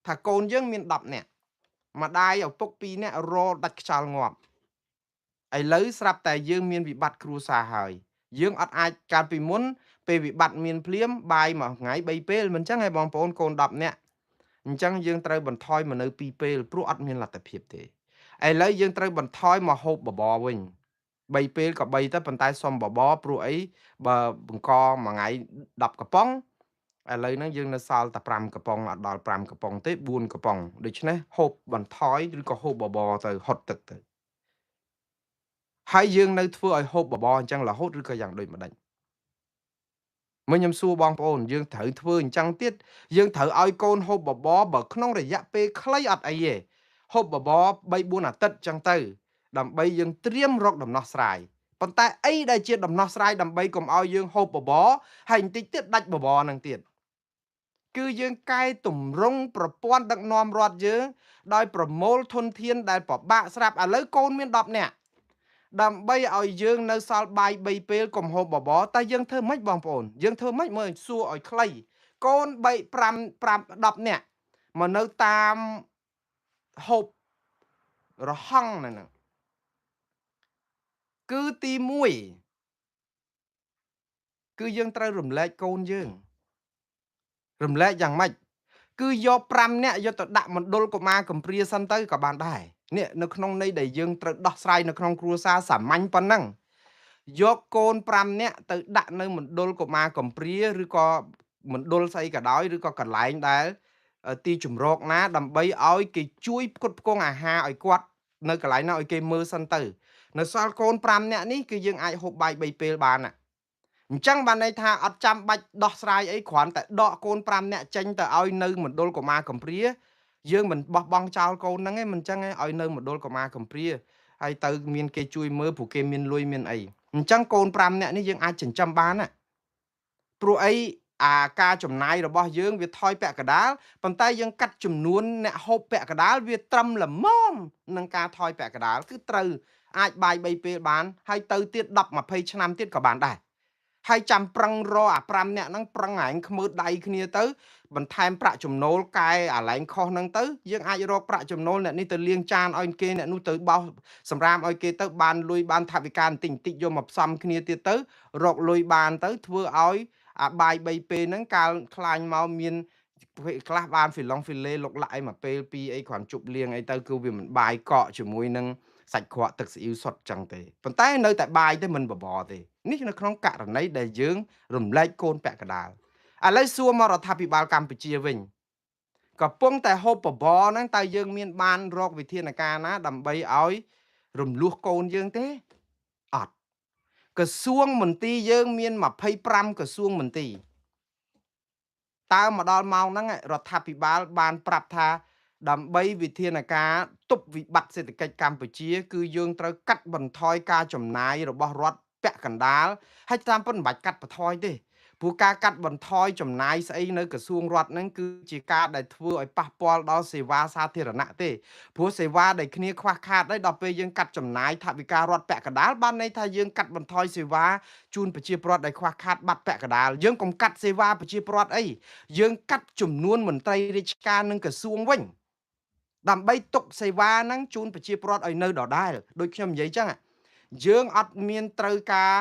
ថាកូនយើងមាន10នាក់ម្ដាយឪពុក2នាក់រដាច់ខ្យល់ងាប់ឥឡូវស្រាប់តែយើងមានវិបត្តិគ្រួសារហើយយើងអត់អាចកាលពីមុនពេលវិបត្តិមានភ្លាមបាយមួយថ្ងៃ3ពេលមិនចឹងឯងបងប្អូនកូន10នាក់អញ្ចឹងយើងត្រូវបន្ថយមកនៅ2ពេលព្រោះអត់មានលទ្ធភាពទេឥឡូវយើងត្រូវបន្ថយមកហូបបបរវិញ3ពេលក៏3ទៅប៉ុន្តែសុំបបរព្រោះអីបើបង្កមួយថ្ងៃ10កំប៉ុងឥឡូវហ្នឹងយើងនៅសល់តែ5កំប៉ុងអត់ដល់5កំប៉ុងទេ4កំប៉ុងដូច្នេះហូបបន្ថយឬក៏ហូបបបរទៅហត់ទឹកទៅហើយយើងនៅធ្វើឲ្យហូបបបរអញ្ចឹងរហូតឬក៏យ៉ាងដូចម្ដេចមកខ្ញុំសួរបងប្អូនយើងត្រូវធ្វើអញ្ចឹងទៀតយើងត្រូវឲ្យកូនហូបបបរបើក្នុងរយៈពេលខ្លីអត់អីទេហូបបបរ3 4អាទិត្យអញ្ចឹងទៅដើម្បីយើងត្រៀមរកដំណោះស្រាយប៉ុន្តែអីដែលជាដំណោះស្រាយដើម្បីកុំឲ្យយើងហូបបបរហើយបន្តិចទៀតដាច់បបរហ្នឹងទៀតគឺយើងកែតម្រង់ប្រព័ន្ធដឹកនាំរដ្ឋយើងដោយប្រមូលធនធានដែលពិបាកស្រាប់ឥឡូវកូនមាន10នាក់ដើម្បីឲ្យយើងនៅសល់បាយ3ពេលកុំហូបបបរតែយើងធ្វើម៉េចបងប្អូនយើងធ្វើម៉េចមើលសួរឲ្យខ្លីកូន3 5 5 10នាក់មកនៅតាមហូបរហង់ហ្នឹងគឺទី1គឺយើងត្រូវរំលែកកូនយើងរំលែកយ៉ាងម៉េចគឺយក5នាក់យកទៅដាក់មណ្ឌលកុមារកំព្រាសិនទៅក៏បានដែរ នេះនៅក្នុងន័យដែលយើងត្រូវដោះស្រាយនៅក្នុងគ្រួសារសាមញ្ញប៉ុណ្ណឹងយកកូន5នាក់ទៅដាក់នៅមណ្ឌលកុមារកំព្រាឬក៏មណ្ឌលស្អីក៏ដោយឬក៏កន្លែងដែលទីជម្រកណាដើម្បីឲ្យគេជួយផ្គត់ផ្គង់អាហារឲ្យគាត់នៅកន្លែងណាឲ្យគេមើលសិនទៅនៅសល់កូន5នាក់នេះគឺយើងអាចហូបបាយ3ពេលបានណាអញ្ចឹងបានន័យថាអត់ចាំបាច់ដោះស្រាយអីគ្រាន់តែដកកូន5នាក់ចេញទៅឲ្យនៅមណ្ឌលកុមារកំព្រាយើងមិនបោះបង់ចោលកូនហ្នឹងឯងមិនអញ្ចឹងឯងឲ្យនៅមណ្ឌលកុមារកំព្រាហើយទៅមានគេជួយមើលព្រោះគេមានលុយមានអីអញ្ចឹងកូន5នាក់នេះយើងអាចចិញ្ចឹមបានណាព្រោះអីអាការចំណាយរបស់យើងវាថយពាក់កណ្ដាលប៉ុន្តែយើងកាត់ចំនួនអ្នកហូបពាក់កណ្ដាលវាត្រឹមល្មមនឹងការថយពាក់កណ្ដាលគឺត្រូវអាចបាយ3ពេលបានហើយទៅទៀត10 20ឆ្នាំទៀតក៏បានដែរហើយចាំប្រឹងរអា5នាក់ហ្នឹងប្រឹងឯងខ្មើដៃគ្នាទៅបន្ថែមប្រាក់ចំណូលកែអាឡែងខុសហ្នឹងទៅយើងអាចរកប្រាក់ចំណូលអ្នកនេះទៅលាងចានឲ្យគេអ្នកនោះទៅបោសសម្រាមឲ្យគេទៅបានលុយបានថវិកាបន្តិចបន្តិចយកមកផ្សំគ្នាទៀតទៅរកលុយបានទៅធ្វើឲ្យអាបាយ3ពេលហ្នឹងកាលខ្លាញ់មកមានខ្លះបានហ្វីឡុងហ្វីឡេលុកឡាក់អីមួយពេលពីរអីគ្រាន់ជប់លៀងអីទៅគឺវាមិនបាយកកជាមួយនឹងសាច់ក្រកទឹកស៊ីអ៊ីវសុទ្ធចឹងទេប៉ុន្តែនៅតែបាយទេមិនបបរទេនេះនៅក្នុងករណីដែលយើងរំលែកកូនពាក់កណ្ដាលឥឡូវសួរមករដ្ឋាភិបាលកម្ពុជាវិញកំពុងតែហូបបបរហ្នឹងតើយើងមានបានរកវិធានការណាដើម្បីឲ្យរំលោះកូនយើងទេអត់ក្រសួងមន្ទីរយើងមាន25ក្រសួងមន្ទីរតើមកដល់ម៉ោងហ្នឹងរដ្ឋាភិបាលបានប្រាប់ថាដើម្បីវិធានការទប់វិបត្តិសេដ្ឋកិច្ចកម្ពុជាគឺយើងត្រូវកាត់បន្ថយការចំណាយរបស់រដ្ឋពាក់កណ្ដាលហើយតាមពិតមិនបាច់កាត់បន្ថយទេព្រោះការកាត់បន្ថយចំណាយស្អីនៅក្រសួងរដ្ឋហ្នឹងគឺជាការដែលធ្វើឲ្យប៉ះពាល់ដល់សេវាសាធារណៈទេព្រោះសេវាដែលគ្នាខ្វះខាតហើយដល់ពេលយើងកាត់ចំណាយថវិការដ្ឋពាក់កណ្ដាលបានន័យថាយើងកាត់បន្ថយសេវាជូនប្រជាពលរដ្ឋដែលខ្វះខាតបាត់ពាក់កណ្ដាលយើងកុំកាត់សេវាប្រជាពលរដ្ឋអីយើងកាត់ចំនួនមន្ត្រីរាជការនិងក្រសួងវិញដើម្បីទុកសេវាហ្នឹងជូនប្រជាពលរដ្ឋឲ្យនៅដដែលដូចខ្ញុំនិយាយចឹងយើងអត់មានត្រូវការ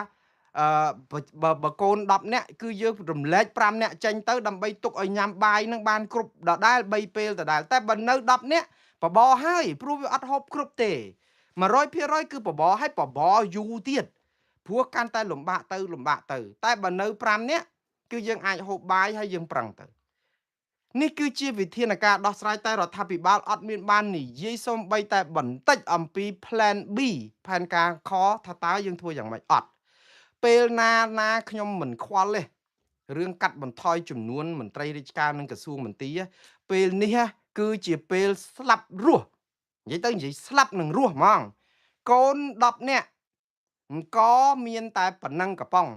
បើកូន10នាក់គឺយើងរំលែក5នាក់ចេញទៅដើម្បីទុកឲ្យញ៉ាំបាយនឹងបានគ្រប់ដដែល3ពេលដដែលតែបើនៅ10នាក់បបរហើយព្រោះវាអត់ហូបគ្រប់ទេ100%គឺបបរហើយបបរយូរទៀតព្រោះកាន់តែលំបាកទៅលំបាកទៅតែបើនៅ5នាក់គឺយើងអាចហូបបាយហើយយើងប្រឹងទៅនេះគឺជាវិធានការដោះស្រាយតែរដ្ឋាភិបាលអត់មានបាននិយាយសូម្បីតែបន្តិចអំពី plan B ផែនការខថាតើយើងធ្វើយ៉ាងម៉េចអត់ពេលណាណាខ្ញុំមិនខ្វល់ទេរឿងកាត់បន្ថយចំនួនមន្ត្រីរាជការនិងក្រសួងមន្ទីរពេលនេះគឺជាពេលស្លាប់រស់និយាយទៅនិយាយស្លាប់នឹងរស់ហ្មងកូន10នាក់អង្គមានតែប៉ុណ្ណឹងកំប៉ុង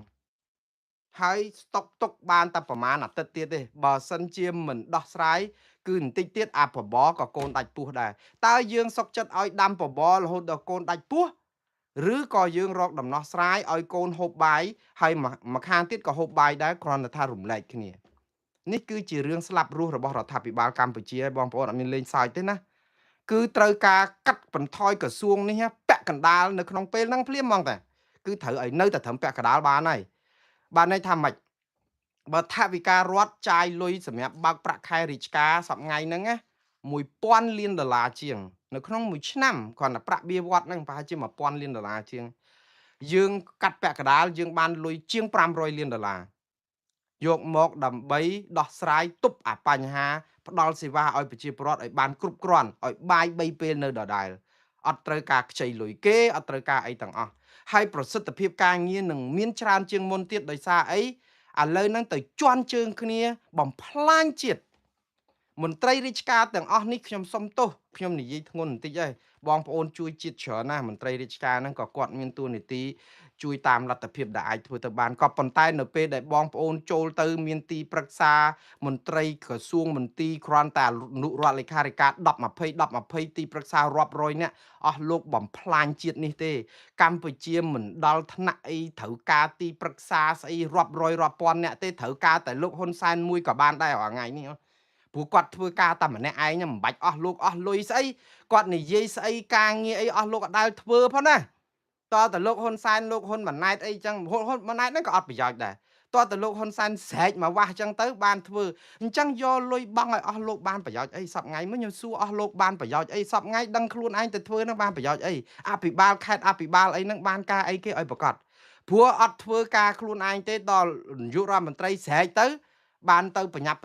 ហើយស្តុកទុកបានតែប្រហែលអាទិត្យទៀតទេបើសិនជាមិនដោះស្រាយគឺបន្តិចទៀតអាបបរក៏កូនដាច់ពោះដែរតើយើងសុកចិត្តឲ្យដាំបបររហូតដល់កូនដាច់ពោះឬក៏យើងរកដំណោះស្រាយឲ្យកូនហូបបាយហើយមួយខាងទៀតក៏ហូបបាយដែរគ្រាន់តែថារំលែកគ្នានេះគឺជារឿងស្លាប់រស់របស់រដ្ឋាភិបាលកម្ពុជាបងប្អូនអត់មានលេងសើចទេណាគឺត្រូវការកាត់បន្ថយក្រសួងនេះពាក់កណ្ដាលនៅក្នុងពេលហ្នឹងភ្លាមហ្មងតែគឺត្រូវឲ្យនៅតែត្រឹមពាក់កណ្ដាលបានហើយបានន័យថាម៉េចបើថវិការដ្ឋចាយលុយសម្រាប់បើកប្រាក់ខែរាជការសប្តាហ៍ថ្ងៃហ្នឹងណា1000លានដុល្លារជាងនៅក្នុងមួយឆ្នាំគ្រាន់តែប្រាក់បៀវត្សហ្នឹងប្រហែលជា1000លានដុល្លារជាងយើងកាត់ពាក់កណ្ដាលយើងបានលុយជាង500លានដុល្លារយកមកដើម្បីដោះស្រាយទប់អាបញ្ហាផ្ដល់សេវាឲ្យប្រជាពលរដ្ឋឲ្យបានគ្រប់គ្រាន់ឲ្យបាយ3ពេលនៅដដែលអត់ត្រូវការខ្ចីលុយគេអត់ត្រូវការអីទាំងអស់ហើយប្រសិទ្ធភាពការងារនឹងមានច្រើនជាងមុនទៀតដោយសារអីឥឡូវហ្នឹងទៅជន់ជើងគ្នាបំផ្លាញជាតិមន្ត្រីរាជការទាំងអស់នេះខ្ញុំសុំទោសខ្ញុំនិយាយធ្ងន់បន្តិចហើយបងប្អូនជួយជាតិច្រើនណាស់មន្ត្រីរាជការហ្នឹងក៏គាត់មានតួនាទីជួយតាមលទ្ធភាពដែលអាចធ្វើទៅបានក៏ប៉ុន្តែនៅពេលដែលបងប្អូនចូលទៅមានទីប្រឹក្សាមន្ត្រីក្រសួងមន្ទីរគ្រាន់តែអនុរដ្ឋលេខាធិការ10 20 10 20ទីប្រឹក្សារាប់រយនាក់អស់លោកបំផ្លាញជាតិនេះទេកម្ពុជាមិនដល់ថ្នាក់អីត្រូវការទីប្រឹក្សាស្អីរាប់រយរាប់ពាន់នាក់ទេត្រូវការតែលោកហ៊ុនសែនមួយក៏បានដែររាល់ថ្ងៃនេះព្រោះគាត់ធ្វើការតែម្នាក់ឯងមិនបាច់អស់លោកអស់លុយស្អីគាត់និយាយស្អីការងារអីអស់លោកអត់ដែលធ្វើផងណាតើតលោកហ៊ុនសែនលោកហ៊ុនម៉ាណែតអីចឹងហ៊ុនម៉ាណែតហ្នឹងក៏អត់ប្រយោជន៍ដែរ តើតលោកហ៊ុនសែនស្រែកមកវាស់អញ្ចឹងទៅបានធ្វើអញ្ចឹងយកលុយបង់ឲ្យអស់លោកបានប្រយោជន៍អីសប្ងៃមកខ្ញុំសួរអស់លោកបានប្រយោជន៍អីសប្ងៃដឹងខ្លួនឯងទៅធ្វើនឹងបានប្រយោជន៍អីអភិបាលខេត្តអភិបាលអីនឹងបានការអីគេឲ្យប្រកាសព្រោះអត់ធ្វើការខ្លួនឯងទេដល់នាយករដ្ឋមន្ត្រីស្រែកទៅបានទៅប្រញាប់។